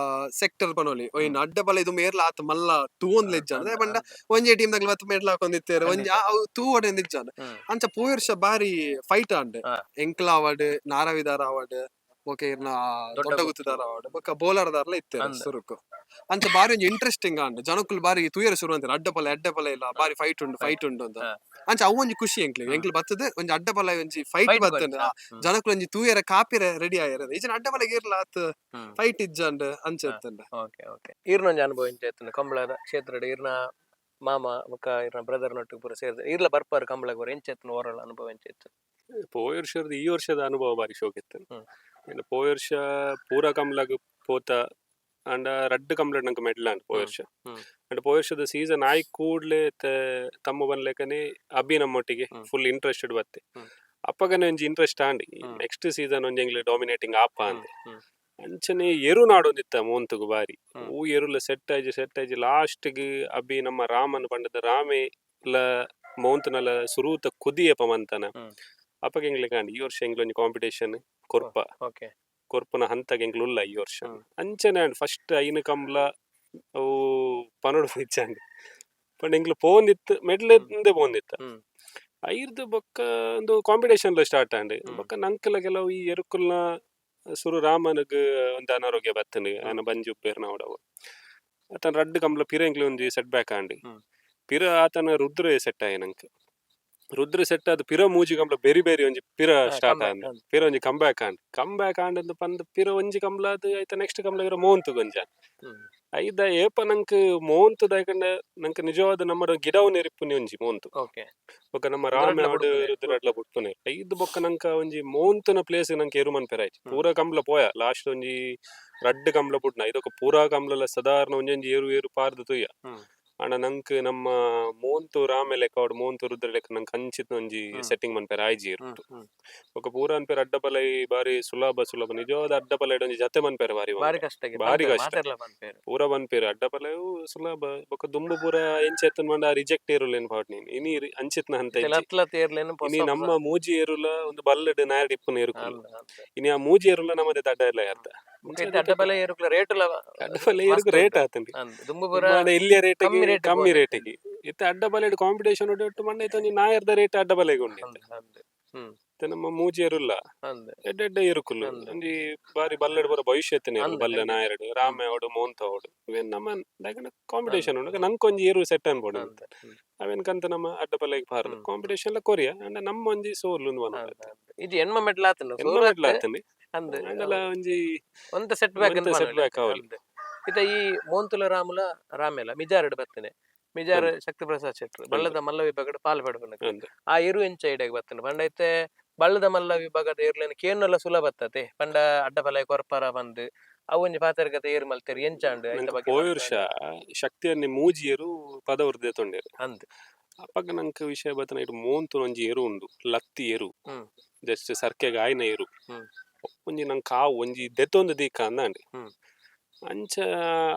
ಸೆಕ್ಟರ್ ಪನೊಲಿ ಒಯಿನ್ ಅಡ್ಡ ಬಲ ಇದು ಮೇರ್ಲ ಆತ್ ಮಲ್ಲ ತೂವೊಂದ್ಲ ಇಜ್ಜಾಂಡ್. ಪಂಡ ಒಂಜೇ ಟೀಮ್ ದಗ್ಲ ಮತ್ತ ಮೇರ್ಲ ಹಾಕೊಂದಿತ್ತೇರು ಒಂಜಿ ಅವು ತೂವೊಡೆ ಇಜ್ಜಾಂಡ್. ಅಂಚ ಪೋಯಿ ವರ್ಷ ಬಾರಿ ಫೈಟ್ ಆಂಡ್. ಎಂಕ್ಲ ಅವಾರ್ಡ್, ನಾರಾವಿದಾರ ಅವಾರ್ಡ್, ಬೊಕ ಇರ್ನ ದೊಡ್ಡ ಗುತ್ತುದಾರ ಅವಾರ್ಡ್, ಬೊಕ ಬೌಲರ್ ದಾರ್ಲ ಇತ್ತೇರು ಸುರುಕು. ಅಂಚ ಬಾರಿ ಒಂಜಿ ಇಂಟ್ರೆಸ್ಟಿಂಗ್ ಆಂಡ್. ಜನಕುಲು ಬಾರಿ ತೂಯರೆ ಶುರು ಅಂತಾರೆ, ಅಡ್ಡ ಪಲ ಅಡ್ಡ ಪಲ ಇಲ್ಲ ಬಾರಿ ಫೈಟ್ ಉಂಡು ಫೈಟ್ ಉಂಡು ಅಂತ. ಅಂಚ ಅವು ಒಂಜಿ ಖುಷಿ ಎಂಕ್ಲೆ. ಎಂಕ್ಲೆ ಬತ್ತದ ಒಂಜಿ ಅಡ್ಡ ಪಲ ಒಂಜಿ ಫೈಟ್ ಬತ್ತದ, ಜನಕುಲು ಒಂಜಿ ತೂಯರೆ ಕಾಪಿರೆ ರೆಡಿ ಆಯರ. ಈಜನ ಅಡ್ಡ ಪಲ ಇರ್ಲ ಆತ್ ಫೈಟ್ ಇಜ್ಜಂಡ್ ಅಂಚ ಇತ್ತಂಡ. ಓಕೆ ಓಕೆ ಈರ್ನ ಒಂಜಿ ಅನುಭವ ಎಂಚ ಇತ್ತಂಡ ಕಂಬಳದ ಕ್ಷೇತ್ರಡ್? ಈರ್ನ ಮಾಮ ಬೊಕ್ಕ ಈರ್ನ ಬ್ರದರ್ ನೊಟ್ಟಿಗೆ ಪೂರ ಸೇರ್ದ್ ಈರ್ಲ ಬರ್ಪಾರು ಕಂಬಳಗ್ ಪೂರ ಎಂಚ ಇತ್ತು ಓವರಾಲ್ ಅನುಭವ ಎಂಚ ಇತ್ತು? ಪೋಯ ವರ್ಷದ ಈ ವರ್ಷದ ಅನುಭವ ಬಾರಿ ಶೋಕ್ ಇತ್ತು. ಪೋಯ ವರ್ಷ ಪೂರ ಕಂಬ್ಲಗ್ ಪೋತ ಅಂಡ ರಡ್ಡ್ ಕಂಬ್ಲಡ್ ನಂಗೆ ಮೆಡ್ಲ್ ಅಂಡ್ ಪೋಯ ವರ್ಷ. ಅಂಡ್ ಪೋಯ ವರ್ಷದ ಸೀಸನ್ ಆಯ್ ಕೂಡ್ಲೆ ತಮ್ಮ ಬನ್ಲೆಕನೆ ಅಭಿ ನಮ್ಮೊಟ್ಟಿಗೆ ಫುಲ್ ಇಂಟ್ರೆಸ್ಟೆಡ್ ಬತ್ತೆ. ಅಪ್ಪಗನೆ ಒಂಜಿ ಇಂಟ್ರೆಸ್ಟ್ ಆಂಡ್ ನೆಕ್ಸ್ಟ್ ಸೀಸನ್ ಒಂಜಿ ಎಂಗ್ಲೆ ಡಾಮಿನೇಟಿಂಗ್ ಆಪ ಅಂದೆ. ಅಂಚನೆ ಎರು ನಾಡೊಂದಿತ್ತ ಮೋಂತುಗು ಬಾರಿ ಹೂ ಎರುಲ ಸೆಟ್ ಆಯ್ಜಿ ಸೆಟ್ ಆಯ್ಜಿ ಲಾಸ್ಟ್ ಗ್ ಅಭಿ ನಮ್ಮ ರಾಮನ್ ಪಂಡದ ರಾಮೆ ಲ ಮೌಂತನಲ ಸುರೂತ ಕುದಿಯಪ್ಪ ಮಂತನ. ಅಪ್ಪಗ ಎಂಗ್ಲೆ ಕಾಂಡ್ ಈ ವರ್ಷ ಎಂಗ್ಲೆ ಒಂಜಿ ಕಾಂಪಿಟೇಷನ್ ಕೊರ್ಪ. ಕೊರ್ಪುನ ಹಂತಗ್ ಎಂಕ್ಲು ಉಲ್ಲ ಈ ವರ್ಷ. ಅಂಚನೆ ಆಂಡ್ ಫಸ್ಟ್ ಐನ್ ಕಂಬ್ಲ ಅವು ಪನೊಡು ಇಜ್ಜಾಂಡ್ ಪಂಡ ಎಂಕ್ಲು ಪೋವೊಂದಿತ್ತು ಮೆಡ್ಲ್ ಇಂದೆ ಪೋವೊಂದಿತ್ತ. ಐರ್ದ್ ಬೊಕ್ಕ ಒಂದು ಕಾಂಪಿಟೇಷನ್ ಲ ಸ್ಟಾರ್ಟ್ ಆಂಡ್. ಬೊಕ್ಕ ನಂಕಲ ಕೆಲವು ಈ ಎರುಕುಲ್ನ ಸುರು ರಾಮನಗ್ ಒಂದು ಅನಾರೋಗ್ಯ ಬತ್ತಂಡ್ ಆನ ಬಂಜಿ ಉಪ್ಪೇರ್ನ ಅವಡವು ಆತನ ರಡ್ಡ್ ಕಂಬ್ಲ ಪಿರ ಎಂಕ್ಲೆ ಒಂಜಿ ಸೆಟ್ ಬ್ಯಾಕ್ ಆಂಡ್. ಪಿರ ಆತನ ರುದ್ರ ಸೆಟ್ ಆಯ ನಂಕ್. ರುದ್ರ ಸೆಟ್ ಆದ್ ಪಿರ ಮೂಜಿ ಕಂಬ್ಲ ಬೇರಿ ಬೇರಿ ಒಂಜಿ ಪಿರ ಸ್ಟಾರ್ಟ್ ಆಂಡ್. ಪಿರ ಒಂಜಿ ಕಮ್ ಬ್ಯಾಕ್ ಆಂಡ್. ಕಮ್ ಬ್ಯಾಕ್ ಆಂಡ್ ಅಂದ್ ಪಂದ್ ಪಿರ ಒಂಜಿ ಕಂಬ್ಲ ಆದ್ ಐತ ನೆಕ್ಸ್ಟ್ ಕಂಬ್ಲ ಪಿರ ಮೋಂತುಗ್ ಒಂಜಿ ಆಂಡ್. ಐದ ಏಪ ನಂಕ್ ಮೋಂತು ದಾಯೆಕಂಡ ನಂಕ್ ನಿಜವಾದ ನಮ್ಮ ಗಿಡವು ನೆರಿಪುನಿ ಒಂಜಿ ಮೋಂತು. ಬೊಕ್ಕ ನಮ್ಮ ರಾಮೆ ಆಡ್ ರುದ್ರಡ್ಲ ಬುಡ್ಪುನೆ ಐದ್ ಬೊಕ್ಕ ನಂಕ ಒಂಜಿ ಮೋಂತುನ ಪ್ಲೇಸ್ ನಂಕ್ ಎರು ಮನ್ಪೆರೆ ಆಯ್ತು. ಪೂರ ಕಂಬ್ಲ ಪೋಯ ಲಾಸ್ಟ್ ಒಂಜಿ ರಡ್ಡ್ ಕಂಬ್ಲ ಬುಡ್ನ ಇದೊಕ ಪೂರಾ ಕಂಬ್ಲಲ ಸಾಧಾರಣ ಒಂಜೊಂಜಿ ಏರು ಏರು ಪಾರ್ದ್ ತೂಯ. ಆಂಡ ನಂಕ್ ನಮ್ಮ ಮೋಂತು ರಾಮೆ ಲೆಕ್ಕ ಅವಡ್ ಮೋಂತು ರುದ್ರ ಲೆಕ್ಕ ನಂಕ್ ಅಂಚಿತ್ ಒಂಜಿ ಸೆಟ್ಟಿಂಗ್ ಮನ್ಪೆರೆ ಆಯ್ಜಿ ಇರುಟ್ಟು. ಬೊಕ್ಕ ಪೂರ ಅನ್ಪೆರ್ ಅಡ್ಡ ಪಲೈ ಬಾರಿ ಸುಲಭ ಸುಲಭ ನಿಜವಾದ ಅಡ್ಡ ಪಲೈಡ್ ಒಂಜಿ ಜತೆ ಮನ್ಪೆರೆ ಬಾರಿ ಬಾರಿ ಕಷ್ಟ. ಬಾರಿ ಕಷ್ಟ. ಮಾತೆರ್ಲ ಪನ್ಪೆರ್. ಪೂರ ಪನ್ಪೆರ್ ಅಡ್ಡ ಪಲವು ಸುಲಭ. ಬೊಕ್ಕ ದುಂಬು ಪೂರ ಎಂಚ ಎತ್ತನ್ ಪಂಡ ರಿಜೆಕ್ಟ್ ಏರುಲೇನ್ ಪಾಡ್ನಿ ಇನಿ ಅಂಚಿತ್ನ ಹಂತ ಇಜ್ಜಿ. ಲತ್ಲತ್ ಏರ್ಲೇನ್. ಇನಿ ನಮ್ಮ ಮೂಜಿ ಏರುಲ ಒಂದು ಬಲ್ಲಡ್ ನಾಯಡ್ ಇಪ್ಪುನ ಏರುಕುಲು. ಇನಿ ಆ ಮೂಜಿ ಏರುಲ ನಮ್ಮದೆ ದಡ್ಡ ಇಲ್ಲ ಅರ್ಥ. ಅಡ್ಡ ಬಲ ಏರುಕ್ಲ ರೇಟ್ ಲ ಅಡ್ಡ ಬಲ ಏರುಕು ರೇಟ್ ಆತಂಡಿ. ಅಂದ್ ದುಂಬು ಪೂರ ಎಲ್ಲಿಯ ರೇಟ್ ಕಮ್ಮಿ rate ಕಮ್ಮಿ ರೇಟಿಗೆ ಇತ್ತೆ ಅಡ್ಡ ಬಲೆಡ್ ಕಾಂಪಿಟೇಷನ್ ಉಂಟು ಮಣ್ಣ ಇತ್ತೆ ಒಂಜಿ ನಾಯರ್ದ ರೇಟ್ ಅಡ್ಡ ಬಲೆಗೆ ಉಂಡು. ಅಂದ್ ಅಂದ್ ಇತ್ತೆ ನಮ್ಮ ಮೂಜಿ ಏರುಲ್ಲ ಎಡ್ಡೆ ಎಡ್ಡೆ ಏರುಕುಲು ಒಂಜಿ ಬಾರಿ ಬಲ್ಲಡ್ ಬರ ಭವಿಷ್ಯ ಬಲ್ಲ ನಾಯರ್ಡ್ ರಾಮೆ ಅವಡು ಮೋಂತ ಅವಡು ಇವೇನ್ ನಮ್ಮ ಕಾಂಪಿಟೇಷನ್ ಉಂಡು. ನಂಕ್ ಒಂಜಿ ಏರು ಸೆಟ್ ಅನ್ಬೋಡು ಅವೇನ್ ಕಂತ ನಮ್ಮ ಅಡ್ಡ ಬಲೆಗೆ ಪಾರ್ದು ಕಾಂಪಿಟೇಷನ್ ಲ ಕೊರಿಯ ಅಂಡ ನಮ್ಮ ಒಂಜಿ ಸೋಲು ಇದು ಎಣ್ಮ ಮೆಟ್ಲ ಆತಂಡು. ಎಣ್ಮ ಮೆಟ್ಲ ಆತಂಡಿ. ಅಂದ್ ಅಂಡಲ ಒಂಜಿ ಒಂತ ಸೆಟ್ ಬ್ಯಾಕ್ ಒಂತೆ ಸೆಟ್ ಬ್ಯಾಕ್ ಆವಲಿ. ಇತ್ತ ಈ ಮೋಂತುಲ ರಾಮುಲ ರಾಮೇಲ ಮಿಜಾರ್ಡ್ ಬತ್ತನೆ ಮಿಜಾರ್ ಶಕ್ತಿ ಪ್ರಸಾದ್ ಶೆಟ್ರು ಬಳ್ಳದ ಮಲ್ಲ ವಿಭಾಗಡ್ ಪಾಲ್ ಪಡ್ಪುನ ಆ ಎರು ಎಂಚ ಐಡಿಯಾಗ್ ಬತ್ತಂಡ್ ಪಂಡ ಇತ್ತೆ ಬಳ್ಳದ ಮಲ್ಲ ವಿಭಾಗದ ಏರ್ಲೇನ ಕೇನುಲ ಸುಲಭ ಬತ್ತತೆ ಪಂಡ ಅಡ್ಡ ಫಲ ಕೊರ್ಪರ ಬಂದ್ ಅವು ಒಂಜಿ ಪಾತೆರಗತೆ ಏರ್ ಮಲ್ತೆರ್ ಎಂಚಾಂಡ್ ಐತ ಬಗ್ಗೆ. ಪೋಯ ವರ್ಷ ಶಕ್ತಿಯನ್ನೇ ಮೂಜಿ ಏರು ಪದವರ್ದೆ ತೊಂಡೇರು. ಅಂದ್ ಅಪ್ಪಗ ನಂಕ್ ವಿಷಯ ಬತ್ತನ ಇಟ್ಟು ಮೋಂತು ಒಂಜಿ ಎರು ಉಂಡು ಲತ್ತಿ ಎರು ಜಸ್ಟ್ ಸರ್ಕೆಗ್ ಆಯ್ನ ಎರು ಒಂಜಿ ನಂಕ್ ಆವು ಒಂಜಿ ದೆತ್ತೊಂದು ದೀಕ ಅಂದಾಂಡ್. ಅಂಚ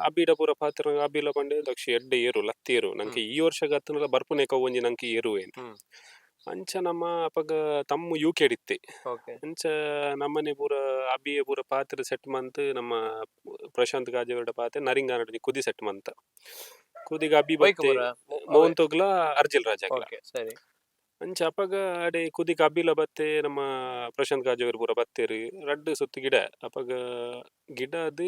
ಅಬ್ಬಿಡ ಪೂರ ಪಾತ್ರ ಅಬ್ಬಿಲ ಪಂಡೆ ದಕ್ಷ ಎಡ್ಡೆ ಏರು ಲತ್ತಿ ಏರು ನಂಗೆ ಈ ವರ್ಷ ಗತ್ತನಲ ಬರ್ಪುನೇಕ ಒಂಜಿ ನಂಗೆ ಏರು ಏನು. ಅಂಚ ನಮ್ಮ ಅಪಗ ತಮ್ಮ ಯು ಕೆ ಇತ್ತೆ. ಅಂಚ ನಮ್ಮನೆ ಪೂರ ಅಬ್ಬಿಯ ಪೂರ ಪಾತ್ರ ಸೆಟ್ ಮಂತ್ ನಮ್ಮ ಪ್ರಶಾಂತ್ ಗಾಜೇವರ ಪಾತ್ರೆ ನರಿಂಗಾನಡ್ ಕುದಿ ಸೆಟ್ ಮಂತ ಕುದಿಗ ಅಬ್ಬಿ ಬತ್ತೆ ಮೋಹನ್ ತೋಗ್ಲ ಅರ್ಜಿಲ್ ರಾಜಾಗ್ಲ. ಸರಿ. ಅಂಚ ಅಪಗ ಅಡೆ ಕುದಿಗ ಅಬ್ಬಿಲ ಬತ್ತೆ ನಮ್ಮ ಪ್ರಶಾಂತ್ ಗಾಜೇವರ್ ಪೂರ ಬತ್ತೇರಿ ರಡ್ಡ್ ಸುತ್ತು ಗಿಡ ಅಪಗ ಗಿಡ ಅದು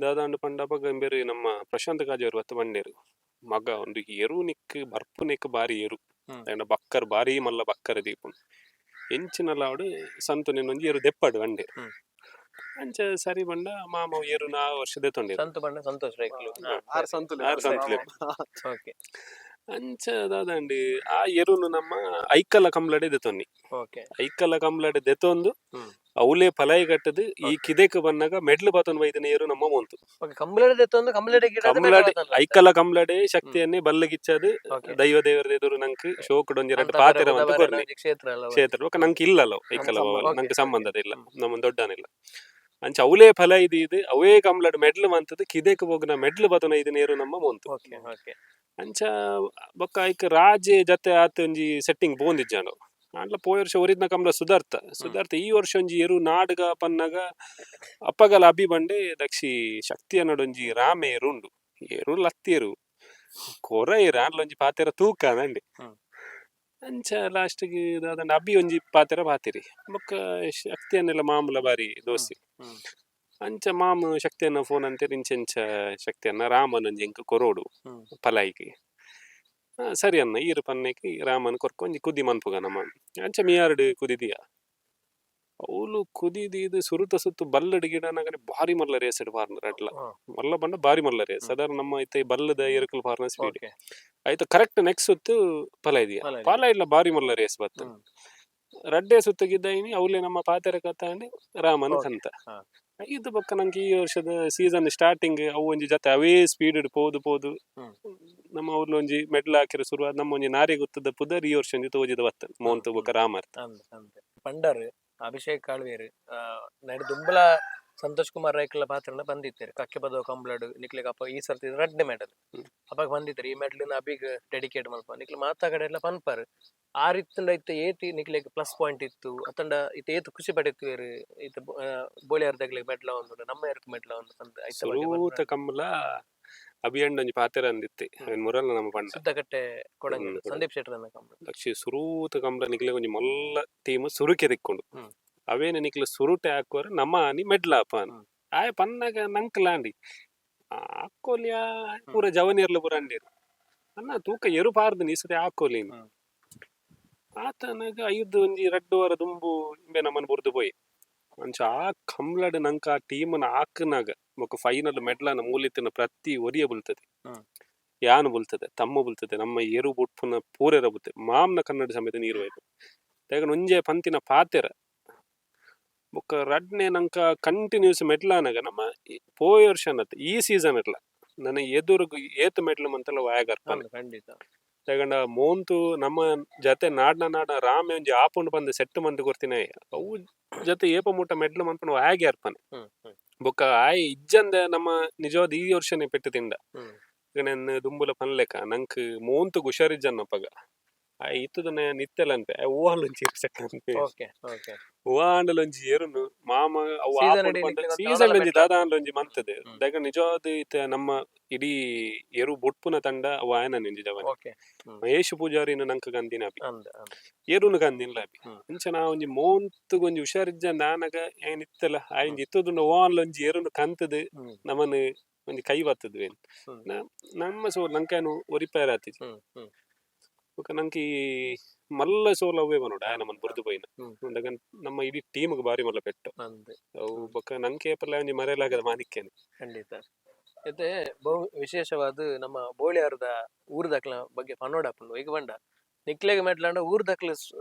ದಾದಾಂಡ ಪಂಡ ಅಪಗ ಇಂಬೆರು ನಮ್ಮ ಪ್ರಶಾಂತ್ ಗಾಜೇವರ್ ಬತ್ತ ಬಂಡೇರು ಮಗ ಒಂದು ಎರು ನಿಕ್ ಬರ್ಪು ನಿಕ್ ಬಾರಿ ಎರು ಅಂಡ ಬಕ್ಕರ್ ಬಾರಿ ಮಲ್ಲ ಬಕ್ಕರ್ ದೀಪುನ್ ಎಂಚಿನಲ ಅವಡು ಸಂತು ನಿನ್ನೊಂಜಿ ಎರು ದೆಪ್ಪಡು ಬಂಡೇರು. ಅಂಚ ಸರಿ ಬಂಡ ಮಾಮ ಏರು ನಾ ವರ್ಷ ದೆತ್ತೊಂಡೇರು. ಸಂತು ಬಣ್ಣ ಸಂತೋಷ್ ರೈಕ್ಲು. ಆರ್ ಸಂತುಲೆ. ಆರ್ ಸಂತುಲೆ. ಅಂಚ ದಾದಂಡಿ ಆ ಎರುನು ನಮ್ಮ ಐಕಲ ಕಂಬ್ಲಡೆ ದೆತ್ತೊನ್ನಿ. ಐಕಲ ಕಂಬ್ಲಡೆ ದೆತ್ತೊಂದು ಅವಲೇ ಫಲಾಯಿ ಕಟ್ಟದು ಈ ಕಿದೆಕ್ ಬನ್ನಾಗ ಮೆಡ್ಲು ಬಾತೊಂದು ಬೈದಿನ ಏರು ನಮ್ಮ ಮೋಂತು. ಕಂಬ್ಲಡೆ ದೆತ್ತೊಂದು ಕಂಬ್ಲಡೆ ಗಿಡ ಕಂಬ್ಲಡೆ ಐಕಲ ಕಂಬ್ಲಡೆ ಶಕ್ತಿಯನ್ನೇ ಬಲ್ಲಗಿಚ್ಚದು ದೈವ ದೇವರ ಎದುರು ನಂಕ್ ಶೋಕಡ್ ಒಂಜಿ ರಡ್ಡ್ ಪಾತೆರ ಮಂತ್ ಕೊರ್ನಿ ಕ್ಷೇತ್ರ ಅಲ್ಲ ಕ್ಷೇತ್ರ ಬೊಕ್ಕ ನಂಕ್ ಇಲ್ಲಲ್ಲ ಐಕಲ ನಂಕ್ ಸಂಬಂಧದ ಇಲ್ಲ ನಮ್ಮ ದೊಡ್ಡನಿಲ್ಲ. ಅಂಚ ಅವಲೇ ಫಲ ಇದು ಇದು ಅವೇ ಕಂಬ್ಲಡ್ ಮೆಡ್ಲು ಮಂತದ್ದು ಕಿದೆಕ್ ಹೋಗ್ನ ಮೆಡ್ಲು ಬತನ ಇದು ನೇರು ನಮ್ಮ ಮೋಂತು. ಅಂಚ ಬೊಕ್ಕ ಐಕ್ ರಾಜೆ ಜತೆ ಆತ ಒಂಜಿ ಸೆಟ್ಟಿಂಗ್ ಪೋಂದಿಜ್ಜಾಂಡ ಆಂಡ್ಲ ಪೋಯ ವರ್ಷ ಒರಿದ್ನ ಕಂಬ್ಲ ಸುಧಾರ್ಥ ಸುಧಾರ್ಥ ಈ ವರ್ಷ ಒಂಜಿ ಎರು ನಾಡ್ಗ ಪನ್ನಗ ಅಪ್ಪಗಲ ಅಭಿ ಬಂಡೆ ದಕ್ಷಿ ಶಕ್ತಿ ಅನ್ನೋಡೊಂಜಿ ರಾಮೆ ಎರು ಉಂಡು ಎರು ಲತ್ತಿ ಎರು ಕೊರ ಎರು ಆಂಡ್ಲ ಒಂಜಿ ಪಾತೆರ ತೂಕ ನಂಡಿ. ಅಂಚ ಲಾಸ್ಟ್ಗೆ ದಾದಂಡ ಅಭಿ ಒಂಜಿ ಪಾತೆರ ಪಾತಿರಿ ಬೊಕ್ಕ ಶಕ್ತಿಯನ್ನೆಲ್ಲ ಮಾಮೂಲ ಬಾರಿ ದೋಸ್ತಿ. ಅಂಚ ಮಾಮ ಶಕ್ತಿಯನ್ನ ಫೋನ್ ಅಂತೀರಿ ಇಂಚೆಂಚ ಶಕ್ತಿಯನ್ನ ರಾಮನ್ ಒಂಜಿ ಎಂಕ್ ಕೊರೋಡು ಪಲಾಯಿಗೆ ಸರಿ ಅನ್ನ ಈರು ಪನ್ನೆಕ್ ರಾಮನ್ ಕೊರ್ಕ ಒಂಜಿ ಕುದಿ ಮನ್ಪುಗ ನಮ್ಮ ಅಂಚ ಮಿಯಾರ್ಡ್ ಕುದಿದಿಯ ಅವ್ಲು ಕುದಿದೀದು ಸುರುತ ಸುತ್ತು ಬಲ್ಲಡ್ ಗಿಡನಗನೆ ಭಾರಿ ಮಲ್ಲ ರೇಸ್ ಪಾರ್ನ ರಡ್ಲ ಮಲ್ಲ ಬಂಡ ಭಾರಿ ಮಲ್ಲ ರೇಸ್ ಸಾಧಾರಣ ನಮ್ಮ ಇತ್ತೆ ಬಲ್ಲದ ಎರುಕಲ್ ಪಾರ್ನ ಸ್ಪೀಡ್ ಆಯ್ತು ಕರೆಕ್ಟ್ ನೆಕ್ಸ್ಟ್ ಸುತ್ತು ಫಲ ಇದೆಯಾ ಫಲ ಇಲ್ಲ ಭಾರಿ ಮಲ್ಲ ರೇಸ್ ಬತ್ತು ರಡ್ಡೆ ಸುತ್ತಗಿದ್ದಾಯಿನಿ ಅವಲೇ ನಮ್ಮ ಪಾತೆರ ಕತ್ತಾಂಡಿ ರಾಮನ ಕಂತ ಇದು ಬೊಕ್ಕ ನಂಗೆ ಈ ವರ್ಷದ ಸೀಸನ್ ಸ್ಟಾರ್ಟಿಂಗ್ ಅವು ಒಂಜಿ ಜೊತೆ ಅವೇ ಸ್ಪೀಡ್ ಪೋದು ಪೋದು ನಮ್ಮ ಅವ್ಲ ಒಂಜಿ ಮೆಡ್ಲ್ ಹಾಕಿರ ಶುರುವಾದ ನಮ್ಮ ಒಂಜಿ ನಾರಿ ಗೊತ್ತದ ಪುದರ್ ಈ ವರ್ಷ ಒಂಜಿ ತೋಜಿದ ಬತ್ತ ಮೋಂತು ಬೊಕ್ಕ ರಾಮರ್. ಪಂಡರ್ ಅಭಿಷೇಕ್ ಕಾಳ್ವೇರ್ ನಡು ದುಂಬಲ Santosh Kumar ರೈಕ್ಲ ಪಾತ್ರನ ಬಂದಿತ್ತೆರ್ ಕಕ್ಕೆ ಪದವು ಕಂಬ್ಲಡ್ ನಿಕ್ಲೆಗ್ ಅಪ್ಪ ಈ ಸರ್ತಿ ರಡ್ಡ್ ಮೆಡಲ್. ಅಪಗ ಬಂದಿತ್ತೆರ್ ಈ ಮೆಡಲ್ ಅಬಿಗ್ ಡೆಡಿಕೇಟ್ ಮಲ್ಪ ನಿಕ್ಲೆ ಮಾತಾ ಕಡೆ ಎಲ್ಲ ಪನ್ಪರ್. ಆರ್ ಇತ್ತ್ಂಡ ಇತ್ತೆ ಏತ್ ನಿಕ್ಲೆಗ್ ಪ್ಲಸ್ ಪಾಯಿಂಟ್ ಇತ್ತು ಅತ್ತಂಡ ಇತ್ತೆ ಏತ್ ಖುಷಿ ಪಡೆತ್ವೇರ್ ಇತ್ತೆ ಬೋಳಿಯಾರ್ದಗ್ಲೆಗ್ ಮೆಡ್ಲ್ ಆವೊಂದುಂಡು ನಮ್ಮ ಎರ್ಕ್ ಮೆಡ್ಲ್ ಆವೊಂದು ಪಂದ್ ಐತ ಬಗ್ಗೆ ಸುರೂತ ಪನ್ಪರ್. ಕಂಬುಲ ಅಭಿಯಂಡ ಒಂಜಿ ಪಾತೆರ ಅಂದಿತ್ತೆ ಅವೆನ್ ಮುರಲ್ಲ ನಮ್ಮ ಪಂಡ. ಸುದ್ದಕಟ್ಟೆ ಕೊಡಂಗಡ್ ಸಂದೀಪ್ ಶೆಟ್ಟರ್ ಕಂಬುಲ. ಲಕ್ಷಿ ಸುರೂತ ಕಂಬುಲ ನಿಕ್ಲೆ ಒಂಜಿ ಮಲ್ಲ ಟೀಮ್ ಸುರುಕೆ ತಿಕ್ಕೊಂಡು. ಅವೇನೆ ನಿಕ್ಲೆ ಸುರುಟೆ ಹಾಕುವರ ನಮ್ಮ ಆನಿ ಮೆಡ್ಲ ಅಪಾನ್. ಆಯೆ ಪನ್ನಗ ನಂಕ್ಲಾಂಡಿ ಆಕೋಲಿಯಾ ಪೂರ ಜವನಿಯರ್ಲ ಪೂರ ಅಂಡೇರು ಅನ್ನ ತೂಕ ಎರು ಪಾರ್ದು ನೀಸದೆ ಆಕೋಲಿ. ಆತನಗ ಐದು ಒಂಜಿ ರಡ್ಡು ವಾರ ದುಂಬು ಇಂಬೆ ನಮ್ಮನ್ ಬುರ್ದು ಪೋಯಿ ಅಂಚ ಆ ಕಂಬ್ಲಡ್ ನಂಕ ಆ ಟೀಮ್ನ ಆಕ್ನಾಗ ಬೊಕ ಫೈನಲ್ ಮೆಡ್ಲನ ಮೂಲಿತ್ತಿನ ಪ್ರತಿ ಒರಿಯ ಬುಲ್ತದೆ. ಯಾನ್ ಬುಲ್ತದೆ ತಮ್ಮ ಬುಲ್ತದೆ ನಮ್ಮ ಎರು ಬುಟ್ಪುನ ಪೂರೆರ ಬುತ್ತೆ ಮಾಮ್ನ ಕನ್ನಡ ಸಮೇತ ನೀರು ಹೋಯ್ತು ತೇಗನ ಒಂಜೆ ಪಂತಿನ ಪಾತೆರ ಬೊಕ್ಕ ರಡ್ನೆ ನಂಕ ಕಂಟಿನ್ಯೂಸ್ ಮೆಡ್ಲಾನಾಗ ನಮ್ಮ ಪೋಯ ವರ್ಷ ಅನ್ನತ್ ಈ ಸೀಸನ್ ಇರ್ಲ ನನ್ನ ಎದುರುಗು ಏತ್ ಮೆಡ್ಲು ಮಂತಲ ವಾಯಗರ್ಪನೆ. ಹೌದು, ಖಂಡಿತ. ತೇಗಂಡ ಮೋಂತು ನಮ್ಮ ಜತೆ ನಾಡ್ನ ನಾಡ ರಾಮೆ ಒಂಜಿ ಆಪುಂಡು ಬಂದು ಸೆಟ್ ಮಂತ್ ಕೊರ್ತಿನ ಅವು ಜೊತೆ ಏಪ ಮೂಟ ಮೆಡ್ಲು ಮನ್ಪುನ ವಾಯಗೆ ಅರ್ಪನೆ. ಹ್ಮ್ ಹ್ಮ್ ಬೊಕ್ಕ ಆಯ್ ಇಜ್ಜಂದೆ ನಮ್ಮ ನಿಜವಾದ ಈ ವರ್ಷನೇ ಪೆಟ್ಟು ತಿಂದ. ಈಗ ನನ್ನ ದುಂಬುಲ ಪನ್ಲೆಕ ನಂಕ್ ಮೋಂತುಗ್ ಹುಷಾರಿಜ್ಜನ್ನಪ್ಪಗ ಆ ಇತ್ತದನೆ ನಿತ್ತೆಲ ಅನ್ಪೆ ಓವಾಂಡಲೊಂಜಿ ಸೆಟ್ ಅನ್ಪೆ. ಓಕೆ ಓಕೆ ಓವಾಂಡಲೊಂಜಿ ಏರುನು ಮಾಮ ಅವು ಸೀಸನ್ ಆಪುಂಡು ಇಡೀ ಪಂಡ ನಿಕ್ಲೆಗ್ ಒಂದ್ ಸೀಸನ್ ದಾದಲ ಒಂಜಿ ಮೆಟ್ಲ. ದಾದಾಂಡಲೊಂಜಿ ಮಂತದೆ. ದಾಯೆಗ್ ನಿಜವಾದ ಇತ್ತೆ ನಮ್ಮ ಇಡೀ ಎರು ಬುಟ್ಪುನ ತಂಡ ಅವು ಆಯನ ಒಂಜಿ ಜವನೆ. ಓಕೆ ಮಹೇಶ್ ಪೂಜಾರಿನ ನಂಕ್ ಗಂದಿನ ಅಪಿ ಅಂದ್ ಅಂದ್ ಏರುನು ಗಂದಿನ್ಲ ಅಪಿ. ಅಂಚ ನಾ ಒಂಜಿ ಮೋಂತುಗ್ ಒಂಜಿ ಹುಷಾರಿಜ್ಜಂದ ಆನಗ ಏನ್ ಇತ್ತಲ ಆಯಿಂಜಿ ಇತ್ತದುಂಡ ಓವಾಂಡಲೊಂಜಿ ಏರುನು ಕಂತದು ನಮನ್ ಒಂಜಿ ಕೈ ಬತ್ತದ್ವೇನ್. ನಮ್ಮ ಸೋಲ್ ನಂಕೇನು ಒರಿಪೇರ್ ಆತಿಜಿ. ಹ್ಮ್ ಹ್ಮ್ ಬೊಕ ನಂಕ್ ಈ ಮಲ್ಲ ಸೋಲ್ ಅವ್ವೇ ಬನೋಡು ಆಯ್ ನಮನ್ ಬುರ್ದು ಪೋಯಿನ. ಹ್ಮ್. ಉಂದಗ ನಮ್ಮ ಇಡೀ ಟೀಮ್ಗ್ ಬಾರಿ ಮಲ್ಲ ಪೆಟ್ಟು. ಅಂದ್ ಅವು ಬೊಕ ನಂಕ್ ಏಪಲ ಒಂಜಿ ಮರೆಯಲಾಗದ ಮಾಣಿಕ್ಯನೆ. ಖಂಡಿತ. ಇತ್ತೆ ಬಹು ವಿಶೇಷವಾದ ನಮ್ಮ ಬೋಳಿಯಾರದ ಊರ್ದಕ್ಲ ಬಗ್ಗೆ ಪನೋಡಾಪುಂಡು. ಈಗ ಪಂಡ ನಿಕ್ಲೆಗ್ ಮೆಡ್ಲಾಂಡ ಊರ್ದಕ್ಲು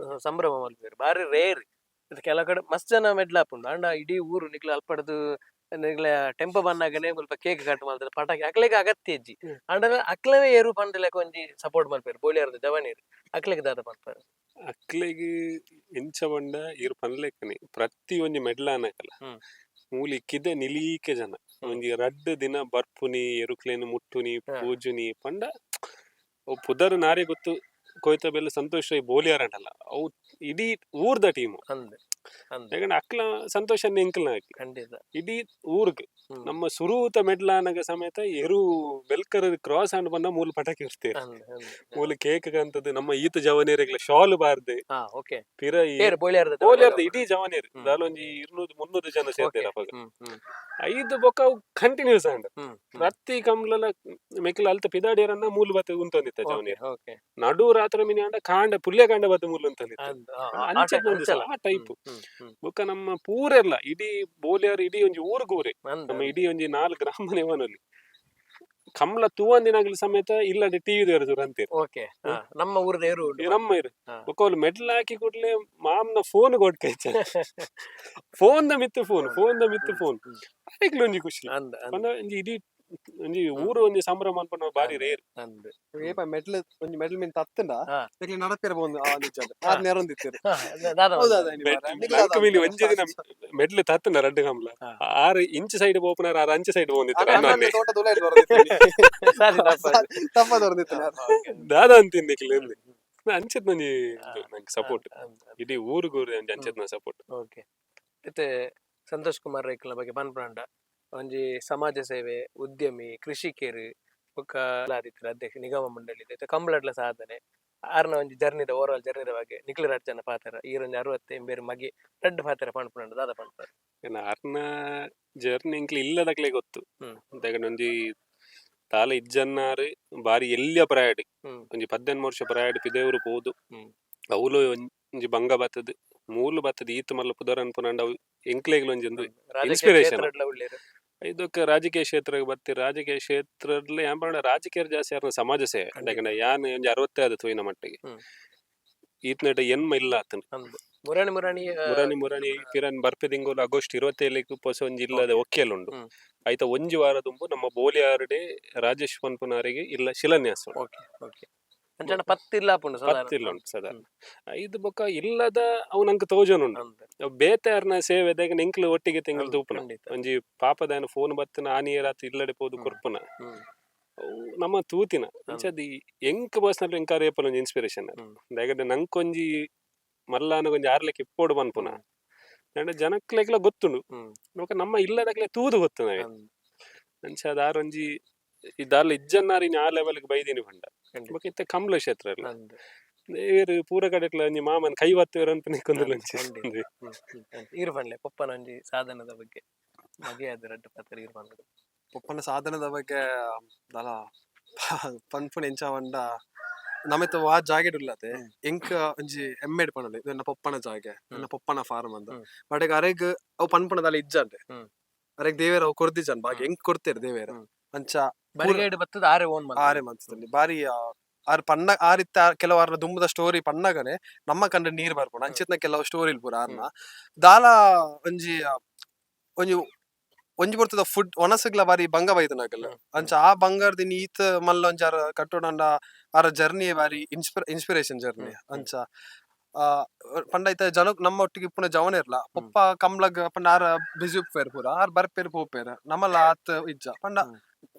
ಸಂಭ್ರಮ ಮಲ್ಪುವೆರ್ ಬಾರಿ ರೇರ್. ಇತ್ತೆ ಕೆಲವು ಕಡೆ ಮಸ್ತ್ ಜನ ಮೆಡ್ಲ್ ಆಪುಂಡು ಆಂಡ ಇಡೀ ಊರು ನಿಕ್ಲೆ ಅಲ್ಪಡ್ದು ನಿಕ್ಲೆ ಟೆಂಪೋ ಬನ್ನಗನೆ ಮುಲ್ಪ ಕೇಕ್ ಕಟ್ ಮಲ್ತುದು ಪಟಾಕಿ ಅಕ್ಲೆಗ್ ಅಗತ್ಯ ಇಜ್ಜಿ. ಆಂಡ ಅಕ್ಲೆನೇ ಏರು ಪಂಡಿಲೆಕ ಒಂಜಿ ಸಪೋರ್ಟ್ ಮಲ್ಪುವೆರ್ ಬೋಳಿಯಾರದ ಜವನಿಯರ್ ಅಕ್ಲೆಗ್ ದಾದ ಪನ್ಪರ್? ಅಕ್ಲೆಗ್ ಎಂಚ ಪಂಡ ಈರ್ ಪನ್ಲೆಕ್ಕನೆ ಪ್ರತಿ ಒಂಜಿ ಮೆಡ್ಲ್ ಆನಗಲ ಮೂಲಿ ಕಿದೆ ನಿಲೀಕೆ ಜನ ಒಂಜಿ ರಡ್ಡ್ ದಿನ ಬರ್ಪುನಿ ಎರುಕ್ಲೆನ್ ಮುಟ್ಟುನಿ ಪೂಜುನಿ ಪಂಡ ಅವು ಪುದರ್ ನಾರೆ ಗೊತ್ತು ಕೊಯ್ತ ಬೆಲ್ಲ ಸಂತೋಷ್ ರೈ ಬೋಲಿಯಾರಂಡಲ್ಲ ಅವು ಇಡೀ ಊರ್ದ ಟೀಮ್. ಅಂದ್ ಅಂದ್ ಯಾಕಂದ್ರೆ ಅಕ್ಲ ಸಂತೋಷ ಎಂಕಲ್ನ ಹಾಕಿ ಖಂಡಿತ. ಇಡೀ ಊರ್ಗ್ ನಮ್ಮ ಸುರೂತ ಮೆಡ್ಲಾನಗ ಸಮೇತ ಎರು ಬೆಲ್ಕರ್ ಕ್ರಾಸ್ ಆಂಡ್ ಬಂದ ಮೂಲ ಪಟಾಕಿ ಇರ್ತೀರಿ ಅಂದ್ ಅಂದ್ ಮೂಲ ಕೇಕ್ ಅಂತದ್ದು ನಮ್ಮ ಈತ ಜವನೇರಿಗ್ಲ ಶಾಲ್ ಬಾರ್ದೆ. ಓಕೆ ಪಿರ ಈ ಏರ್ ಬೋಳಿಯಾರದ ಬೋಲಿಯಾರ್ದ ಇಡೀ ಜವನೇರು ದಾಲೊಂಜಿ 200 300 ಜನ ಸೇರ್ತಾರೆ ಅಪಗ. ಹ್ಮ್ ಹ್ಮ್ ಐದು ಬೊಕ್ಕ ಅವು ಕಂಟಿನ್ಯೂಸ್ ಆಂಡ್ ಹ್ಮ್ ಹ್ಮ್ ಪ್ರತಿ ಕಂಬ್ಲಲ ಮೆಕ್ಲ ಅಲ್ತ ಪಿದಾಡಿಯರನ್ನ ಮೂಲ ಬತ್ತ ಉಂತೊಂದಿತ್ತ ಓಕೆ ಜವನೇರು. ಓಕೆ ನಡು ರಾತ್ರಿ ಮಿನಿ ಆಂಡ ಕಾಂಡ ಪುಲ್ಯ ಕಾಂಡ ಬತ್ತ ಮೂಲ ಉಂತೊಂದಿತ್ತ. ಅಂದ್ ಅಂಚದ ಒಂಜಿ ಅಂಚಲ ಆ ಟೈಪ್. ಹ್ಮ್ ಹ್ಮ್ ಬೊಕ್ಕ ನಮ್ಮ ಪೂರೆರ್ಲ ಇಡೀ ಬೋಲಿಯಾರ್ ಇಡೀ ಒಂಜಿ ಊರುಗೂರೆ ಅಂದ್ ನಮ್ಮ ಇಡೀ ಒಂಜಿ 4 ಗ್ರಾಮನೇ ವನೊಲಿ ಕಮ್ಲ ತೂವಂದಿನಾಗ್ಲಿ ಸಮೇತ ಇಲ್ಲಡೆ ಟಿವಿ ದೇವರು ಅಂತೀರಿ. ಓಕೆ ನಮ್ಮ ಊರದ ಏರು ಉಂಡು. ನಮ್ಮ ಇರು ಬೊಕ್ಕ ಅವ್ಲು ಮೆಡ್ಲ್ ಹಾಕಿ ಕೂಡ್ಲೆ ಮಾಮ್ನ ಫೋನ್ ಕೊಡ್ಕೈಚ ಫೋನ್ the ಮಿತ್ತು phone phone the ಮಿತ್ತು phone ಅರೆಗ್ಲ ಒಂಜಿ ಖುಷಿ. ಅಂದ್ ಅಂದ್ ಪಂಡ ಒಂಜಿ ಇಡೀ ಒಂಜಿ ಊರು ಒಂಜಿ ಸಂಭ್ರಮ ಅನ್ಪುನ ಬಾರಿ ರೇರ್. ಅಂದ್ ಏಪ ಮೆಡ್ಲ್ ಒಂಜಿ ಮೆಡ್ಲ್ ಮೀನ್ ತತ್ತಂಡ ನಿಕ್ಲೆ ನಡಪೇರ ಬೋಂದು ಆ ನಿಜ ಆರ್ ನೆರೊಂದಿತ್ತೆರ್. ದಾದ ಹೌದಾ ನಂಕ್ ಮಿನಿ ಒಂಜಿ ದಿನ ಮೆಡ್ಲ್ ತತ್ತಂಡ ರಡ್ಡ್ ಕಂಬ್ಲ 6 ಇಂಚ್ ಸೈಡ್ ಪೋಪುನಾರ್ 6 ಅಂಚೆ ಸೈಡ್ ಪೋವೊಂದಿತ್ತೆರ್ ಅನ್ನೊನ್ನೆ. ತೋಟದ ಉಲಯಿ ಬರೊಂದಿತ್ತೆರ್. ಸರಿ ತಪ್ಪಾಯ್ತು. ತಪ್ಪ ಬರೊಂದಿತ್ತೆರ್. ದಾದ ಅಂತಿನ್ ನಿಕ್ಲೆ ಅಂಚೆತ್ ಒಂಜಿ ನಂಕ್ ಸಪೋರ್ಟ್ ಇಡೀ ಊರುಗೂರು ಒಂಜಿ ಅಂಚೆತ್ನ ಸಪೋರ್ಟ್. ಓಕೆ ಇತ್ತೆ ಸಂತೋಷ್ ಕುಮಾರ್ ರೈಕ್ಲ ಬಗ್ಗೆ ಪನ್ಪುನಾಂಡ ಒಂಜಿ ಸಮಾಜ ಸೇವೆ ಉದ್ಯಮಿ ಕೃಷಿಕೆರ್ ಬೊಕ್ಕ ಆದಿತ್ಯರ ಅಧ್ಯಕ್ಷ ನಿಗಮ ಮಂಡಳಿ ಇತ್ತೆ ಕಂಬಳಡ್ಲ ಸಾಧನೆ ಆರ್ನ ಒಂಜಿ ಜರ್ನಿದ ಓವರ್ ಆಲ್ ಜರ್ನಿದ ಬಗ್ಗೆ ನಿಕ್ಲೆ ರಡ್ಡ್ ಜನ ಪಾತೆರ ಈರೊಂಜಿ 60 ಎಂಬೇರ್ ಮಗೆ ರಡ್ಡ್ ಪಾತೆರ ಪನ್ಪುನಾಂಡ ದಾದ ಪನ್ಪರ್? ಅರ್ನ ಜರ್ನಿ ಎಂಕ್ಲೆ ಇಲ್ಲದಕ್ಲೆ ಗೊತ್ತು. ದಾಯೆಗಂಡ ಒಂಜಿ ತಾಲ ಇಜ್ಜನ್ನಾರು ಬಾರಿ ಎಲ್ಯ ಪ್ರಾಯಡ್ ಒಂಜಿ 18 ವರ್ಷ ಪ್ರಾಯಡ್ ಪಿದೇವರು ಪೋದು ಅವ್ಲು ಒಂಜಿ ಬಂಗ ಬತ್ತದ್ ಮೂಲು ಬತ್ತದ್ ಈತ್ ಮಲ್ಲ ಪುದರ್ ಅನ್ಪುನಾಂಡ ಅವು ಎಂಕ್ಲೆಗ್ಲ ಒಂಜಿ ಒಂದು ರಾಜಕೀಯ ಇನ್ಸ್ಪಿರೇಷನ್. ಕ್ಷೇತ್ರಡ್ಲ ಉಲ್ಲೆರ್. ಇದಕ್ಕೆ ರಾಜಕೀಯ ಕ್ಷೇತ್ರಕ್ಕೆ ಬತ್ತಿ ರಾಜಕೀಯ ಕ್ಷೇತ್ರಡ್ಲ ಯಾನ್ ಪಂಡ ರಾಜಕೀಯ ಜಾಸ್ತಿ ಯಾರ್ನ ಸಮಾಜ ಸೇವೆ. ಯಾಕಂದ್ರೆ ಯಾನ್ ಒಂಜಿ 65 ತೂಯಿನ ಮಟ್ಟಿಗೆ ಈತ್ನೆಟ ಎನ್ಮ ಇಲ್ಲ ಆತನ. ಅಂದ್ ಮುರಾಣಿ ಮುರಾಣಿ ಮುರಾನಿ ಮುರಾನಿ ಪಿರನ್ ಬರ್ಪೆ ತಿಂಗಳು ಆಗಸ್ಟ್ 27ಕ್ಕೆ ಪೊಸ ಒಂಜಿ ಇಲ್ಲದ ಒಕ್ಕೆಲ್ ಉಂಡು. ಆಯ್ತ ಒಂಜಿ ವಾರ ದುಂಬು ನಮ್ಮ ಬೋಲಿಯಾರ್ಡೆ ರಾಜೇಶ್ ಪನ್ಪುನಾರಿಗೆ ಇಲ್ಲ ಶಿಲಾನ್ಯಾಸ ಉಂಡು. Okay okay. ಅಂಚನ ಪತ್ತಿಲ್ಲ ಆಪುಂಡು ಸಾಧಾರಣ. ಪತ್ತಿಲ್ಲ ಉಂಟು ಸಾಧಾರಣ. ಐದು ಬೊಕ್ಕ ಇಲ್ಲದ ಅವು ನಂಗೆ ತೋಜನ್ ಉಂಡು. ಅಂದ್. ಬೇತೆ ಯಾರ್ನ ಸೇವೆ ದಾಗ ಎಂಕ್ಲು ಒಟ್ಟಿಗೆ ತಿಂಗಳು ತೂಪುನ. ಖಂಡಿತ. ಒಂಜಿ ಪಾಪದಾಯನ ಫೋನ್ ಬತ್ತಿನ ಆನಿಯರಾತ್ ಇಲ್ಲಡೆ ಪೋದು ಕೊರ್ಪುನ. ಅವು ನಮ್ಮ ತೂತಿನ ಅಂಚದ ಎಂಕ್ ಪರ್ಸನಲ್ ಎಂಕ್ ಏಪಲ ಒಂಜಿ ಇನ್ಸ್ಪಿರೇಷನ್. ದಾಯೆಗಂಡ ನಂಕೊಂಜಿ ಮಲ್ಲಾನ ಒಂಜಿ ಆರ್ಲೆಕ್ ಇಪ್ಪೋಡು ಪನ್ಪುನ ದಾಂಡ ಜನಕ್ಲೆಗ್ಲ ಗೊತ್ತುಂಡು. ಬೊಕ್ಕ ನಮ್ಮ ಇಲ್ಲದಕ್ಲೆ ತೂದು ಗೊತ್ತು ನಾವೇ. ಅಂಚಾದ ಆರೊಂಜಿ ಈ ದಾಲ ಇಜ್ಜನ್ನಾರ್ ಇನಿ ಆ ಲೆವೆಲ್ ಗ್ ಬೈದಿನಿ ಪಂಡ. ಬೊಕ್ಕ ಇತ್ತೆ ಕಂಬ್ಲ ಕ್ಷೇತ್ರ ಎಲ್ಲ. ದೇವೆರ್ ಪೂರ ಕಡೆಟ್ಲ ಒಂಜಿ ಮಾಮನ್ ಕೈ ಬತ್ತುವೆರ್ ಅನ್ಪುನ ಕೊಂದುಲ್ಲ ಒಂಜಿ. ಖಂಡಿತ. ಹ್ಮ್, ಹ್ಮ್, ಹ್ಮ್. ಈರ್ ಪನ್ಲೆ ಪೊಪ್ಪನ ಒಂಜಿ ಸಾಧನದ ಬಗ್ಗೆ ಮಗೆ ಆದ್ ರಡ್ಡ್ ಪಾತೆರ ಈರ್ ಪನ್ಲೆ. ಪೊಪ್ಪನ ಸಾಧನದ ಬಗ್ಗೆ ದಾಲ ಪನ್ಪುನ ಎಂಚ ಪಂಡ ನಮಿತ ವಾ ಜಾಗೆಡ್ ಉಲ್ಲತೆ ಎಂಕ್ ಒಂಜಿ ಎಮ್ಮೆಡ್ ಪನೊಲಿ ಇದು ಎನ್ನ ಪೊಪ್ಪನ ಜಾಗೆ, ಎನ್ನ ಪೊಪ್ಪನ ಫಾರ್ಮ್ ಅಂದ್. ಬಟ್ ಅರೆಗ್ ಅವು ಪನ್ಪುನ ದಾಲ ಇಜ್ಜಂಡ್. ಅರೆಗ್ ದೇವೆರ್ ಅವು ಕೊರ್ದಿಜಾನ್ ಬಾಕಿ ಎಂಕ್ ಕೊರ್ತೆರ್ ದೇವೆರ್. ಅಂಚ ಬರಿಗೈಡ್ ಬತ್ತದ ಆರೆ ಓನ್ ಮಲ್ತ್. ಆರೆ ಮನ್ಸಲ್ಲಿ ಬಾರಿ ಆರ್ ಪನ್ನ ಆರ್ ಇತ್ತ ಕೆಲವು ಆರ್ನ ದುಂಬುದ ಸ್ಟೋರಿ ಪನ್ನಗನೆ ನಮ್ಮ ಕಂಡ ನೀರ್ ಬರ್ಪುಂಡು ಅಂಚಿತ್ನ ಕೆಲವು ಸ್ಟೋರಿ ಪೂರ ಆರ್ನ ದಾಲ ಒಂಜಿ ಒಂಜಿ ಒಂಜಿ ಪೊರ್ತುದ ಫುಡ್ ಒಣಸುಗ್ಲ ಬಾರಿ ಬಂಗ ಬೈದನಗಲ್. ಅಂಚ ಆ ಬಂಗಾರದ ಈತ್ ಮಲ್ಲ ಒಂಜಿ ಆರ್ ಕಟ್ಟೋಡಂಡ ಆರ ಜರ್ನಿ ಬಾರಿ ಇನ್ಸ್ಪಿರೇಷನ್ ಜರ್ನಿ. ಅಂಚ ಆ ಪಂಡ ಇತ್ತೆ ಜನಕ್ ನಮ್ಮ ಒಟ್ಟಿಗೆ ಇಪ್ಪುನ ಜವನ ಇರ್ಲ ಪೊಪ್ಪ ಕಂಬ್ಲಗ್ ಪಂಡ ಆರ ಬಿಸಿ ಉಪ್ಪೇರ್ ಪೂರ ಆರ್ ಬರ್ಪೇರ್ ಪೋಪೇರ್ ನಮ್ಮಲ ಆತ್ ಇಜ್ಜ ಪಂಡ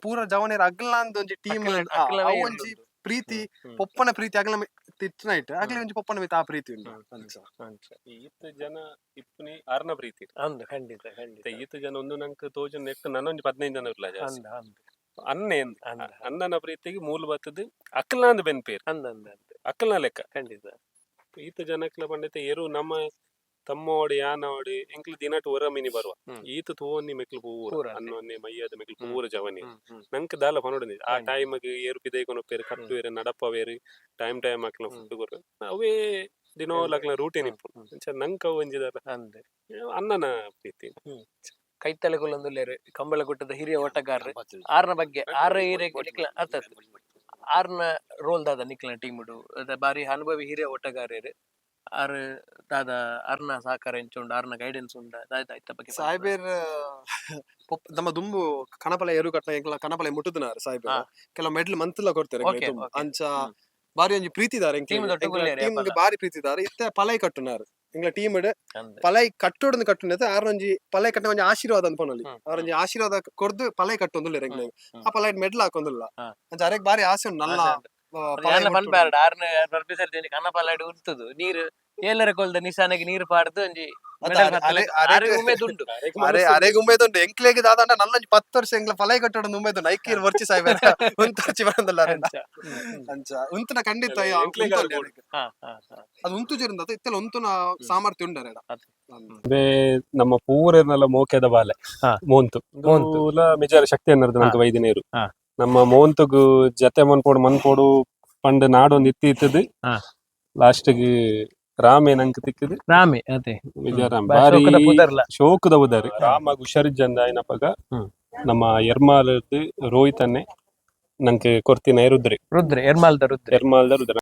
ಪೂರ ಜವನೇರ್ ಅಗ್ಲ ಅಂದ್ ಒಂಜಿ ಟೀಮ್ ಅಕ್ಲೆನ ಒಂಜಿ ಪ್ರೀತಿ ಪೊಪ್ಪನ ಪ್ರೀತಿ ಅಗಲ ತಿಟ್ನೈಟ್ ಅಗಲ ಒಂಜಿ ಪೊಪ್ಪನ ಮಿತ್ತ್ ಆ ಪ್ರೀತಿ ಉಂಡು ಅಂಚ. ಅಂಚ. ಈತ್ ಜನ ಇಪ್ಪುನಿ ಆರ್ನ ಪ್ರೀತಿ. ಅಂದ್ ಖಂಡಿತ ಖಂಡಿತ. ಈತ್ ಜನ ಒಂದು ನಂಕ್ ತೋಜುನ ನೆಟ್ಟ್ ನನೊಂಜಿ 15 ಜನ ಇರ್ಲ ಜಾಸ್ತಿ. ಅಂದ್ ಅಂದ್. ಅನ್ನೆ ಅಂದ್. ಅನ್ನನ ಪ್ರೀತಿಗೆ ಮೂಲ ಬತ್ತದ್ ಅಕ್ಲಾಂದ್ ಬೆನ್ಪೇರ್. ಅಂದ್ ಅಂದ್ ಅಂದ್. ಅಕ್ಲ್ನ ಲೆಕ್ಕ. ಖಂಡಿತ. ಈತ ಜನಕ್ಲ ಪಂಡಿತ ಎರು ನಮ್ಮ ತಮ್ಮೋಡಿ ಯಾನೋಡಿ ಎಂಕ್ಲು ದಿನಟ್ ಒರ ಮಿನಿ ಬರುವ. ಈತ ತೂವೊನ್ನಿ ಮೆಕ್ಲು ಪೂರ ಪೂರ ಅದೇ. ಅನ್ನೊನ್ನೆ ಮೈಯಾದ ಮೆಕ್ಲು ಪೂರ ಜವನಿ. ಹ್ಮ್, ಹ್ಮ್. ನಂಕ್ ದಾಲ ಪನೊಡೊಂದಿ ಆ ಖಂಡಿತ. ಟೈಮ್ ಏರು ಪಿದೈಕೊನೊಪ್ಪೇರು ಕಟ್ಟುವೇರು ನಡಪವೇರು ಟೈಮ್ ಟೈಮ್ ಅಕ್ಲ ಫುಡ್ ಕೊರು ಅವೇ ದಿನೋಲ ಅಕ್ಲ ರೂಟೀನ್ ಇಪ್ಪು. ಅಂಚ ನಂಕ್ ಅವು ಒಂಜಿ ದಾಲ ಅಂದ್. ಅನ್ನನ ಪ್ರೀತಿ. ಕೈತಲೆ ಕುಲ್ಲೊಂದುಲ್ಲೆರ್ ಕಂಬಳಗುಟ್ಟದ ಹಿರಿಯ ಓಟಗಾರರು ಆರ್ನ ಬಗ್ಗೆ ಆರ್ ಹಿರಿಯ ನಿಕ್ಲ ಅತ್ತ ಆರ್ನ ರೋಲ್ ದಾದ ನಿಕ್ಲ ಟೀಮ್ ಅದ ಬಾರಿ ಅನುಭವಿ ಹಿರಿಯ ಓಟಗಾರರು ಆರ್ ದಾದ ಆರ್ನ ಸಹಕಾರ ಎಂಚ ಉಂಡು ಆರ್ನ ಗೈಡೆನ್ಸ್ ಉಂಡ ದಾದ ಐತ ಬಗ್ಗೆ ಪನ್ಪುನ. ಸಾಹೇಬೇರ್ ನಮ್ಮ ದುಂಬು ಕಣಪಲ ಎರು ಕಟ್ಟ ಎಂಕ್ಲ ಕಣಪಲ ಮುಟ್ಟುದನಾರ್ ಸಾಹೇಬೇರ್ ಕೆಲವು ಮೆಡ್ಲ್ ಮಂತ್ಲ ಕೊಡ್ತಾರೆ ಎಂಕ್ಲೆ ದುಂಬು. ಅಂಚ ಬಾರಿ ಒಂಜಿ ಪ್ರೀತಿ ಇದಾರೆ Team ದೊಟ್ಟುಗು ಉಲ್ಲೆರ್ ಟೀಮ್ ಏಪಲ. ಬಾರಿ ಪ್ರೀತಿ ಇದಾರೆ ಇತ್ತೆ ಪಲೈ ಕಟ್ಟುನಾರ್ ಎಂಕ್ಲ ಟೀಮ್ ಅಂದ್. ಪಲೈ ಕಟ್ಟೋಡಂದು ಕಟ್ಟುನತೆ ಆರೊಂಜಿ ಪಲೈ ಕಟ್ಟ ಒಂಜಿ ಆಶೀರ್ವಾದ ಅನ್ಪೊನೊಲಿ. ಆರೊಂಜಿ ಆಶೀರ್ವಾದ ಕೊರ್ದು ಪಲೈ ಕಟ್ಟೊಂದುಲ್ಲೆರ್ ಎಂಕ್ಲೆ. ಆ ಪಲೈ ಮೆಡ್ಲ್ ಹಾಕೊಂದುಲ್ಲ. ಅಂಚ ಅರೆಗ್ ಬಾರಿ ಆಸೆ ಉಂಡು ನಲ್ಲ ಆಸೆ ಉಂಡು. ಪಲೈ ಯಾನ್ಲ ಮುಟ್ಟುಡು. ಪನ್ಪೆರಡ ಆರ್ನ ಬರ್ಪಿಸರ್ ಕನ್ನಪಲಾಡ್ ಉಂತುದು ನೀರು ಏಲರ ಕೊಲ್ದ ನಿಶಾನೆಗೆ ನೀರು ಪಾಡ್ದು ಒಂಜಿ ಅತ್ತ medal ಪತ್ತಲೆ ಆರೆಗ್ ಉಮೇದ್ ಉಂಡು. ಅರೆ ಅರೆಗ್ ಉಮೇದುಂಡು ಎಂಕ್ಲೆಗ್ ದಾದಾಂಡ ನಲ್ಲೊಂಜಿ 10 ವರ್ಷ ಎಂಕ್ಲ ಪಲೈ ಕಟ್ಟೋಡು ಉಮೇದುಂಡು ಐಕೀರ್ ವರ್ಚಿ ಸಾಯ್ಬೇರ ಉಂತರ್ಚಿ ಬರಂದಲ್ಲ ಅರೆನ. ಅಂಚ. ಹ್ಮ್, ಹ್ಮ್. ಅಂಚ ಉಂತುನ ಖಂಡಿತ ಅಲ್ಲ, ಎಂಕ್ಲೆಗ್ ಉಂತೊಲಿ ಆರ್ ಅರೆಗ್. ಹಾ, ಹಾ, ಹಾ. ಅದು ಉಂತುಜಿರಂದ ಇತ್ತೆಲ್ಲ ಉಂತುನ ಸಾಮರ್ಥ್ಯ ಉಂಡು ಅರೆಡ. ಅದೇ. ಬೇ ನಮ್ಮ ಪೂರೆರ್ನಲ ಮೋಕೆದ ಬಾಲೆ ಮೋಂತು ಮೋಂತು. ಮೂಲ ಮಿಜಾರ ಶಕ್ತಿ ಅನ್ನರ್ದು ನಂಗೆ ವೈದಿನೇರು. ನಮ್ಮ ಮೋಂತುಗು ಜತೆ ಮನ್ಪೋಡು ಮನ್ಪೋಡು ಪಂಡ ನಾಡೊಂದು ಇತ್ತಿ ಇತ್ತದು. ಲಾಸ್ಟ್ ಗ್ ರಾಮೆ ನಂಕ್ ತಿಕ್ಕದು. ರಾಮೆ ಅದೇ ಮಿಜಾರಾಮ್ ಬಾರಿ ಶೋಕದ ಪುದರ್ಲ. ಶೋಕದ ಉದಾರಿ ರಾಮಗ್ ಹುಷಾರಿಜ್ಜಂದ ಆಯ್ನಪಗ ನಮ್ಮ ಎರ್ಮಾಲದ್ದು ರೋಹಿತನ್ನೇ ನಂಗೆ ಕೊರ್ತಿನ ರುದ್ರೆ. ರುದ್ರೆ ಎರ್ಮಾಲ್ದ ರುದ್ರೆ. ಎರ್ಮಾಲ್ದ ರುದ್ರೆ.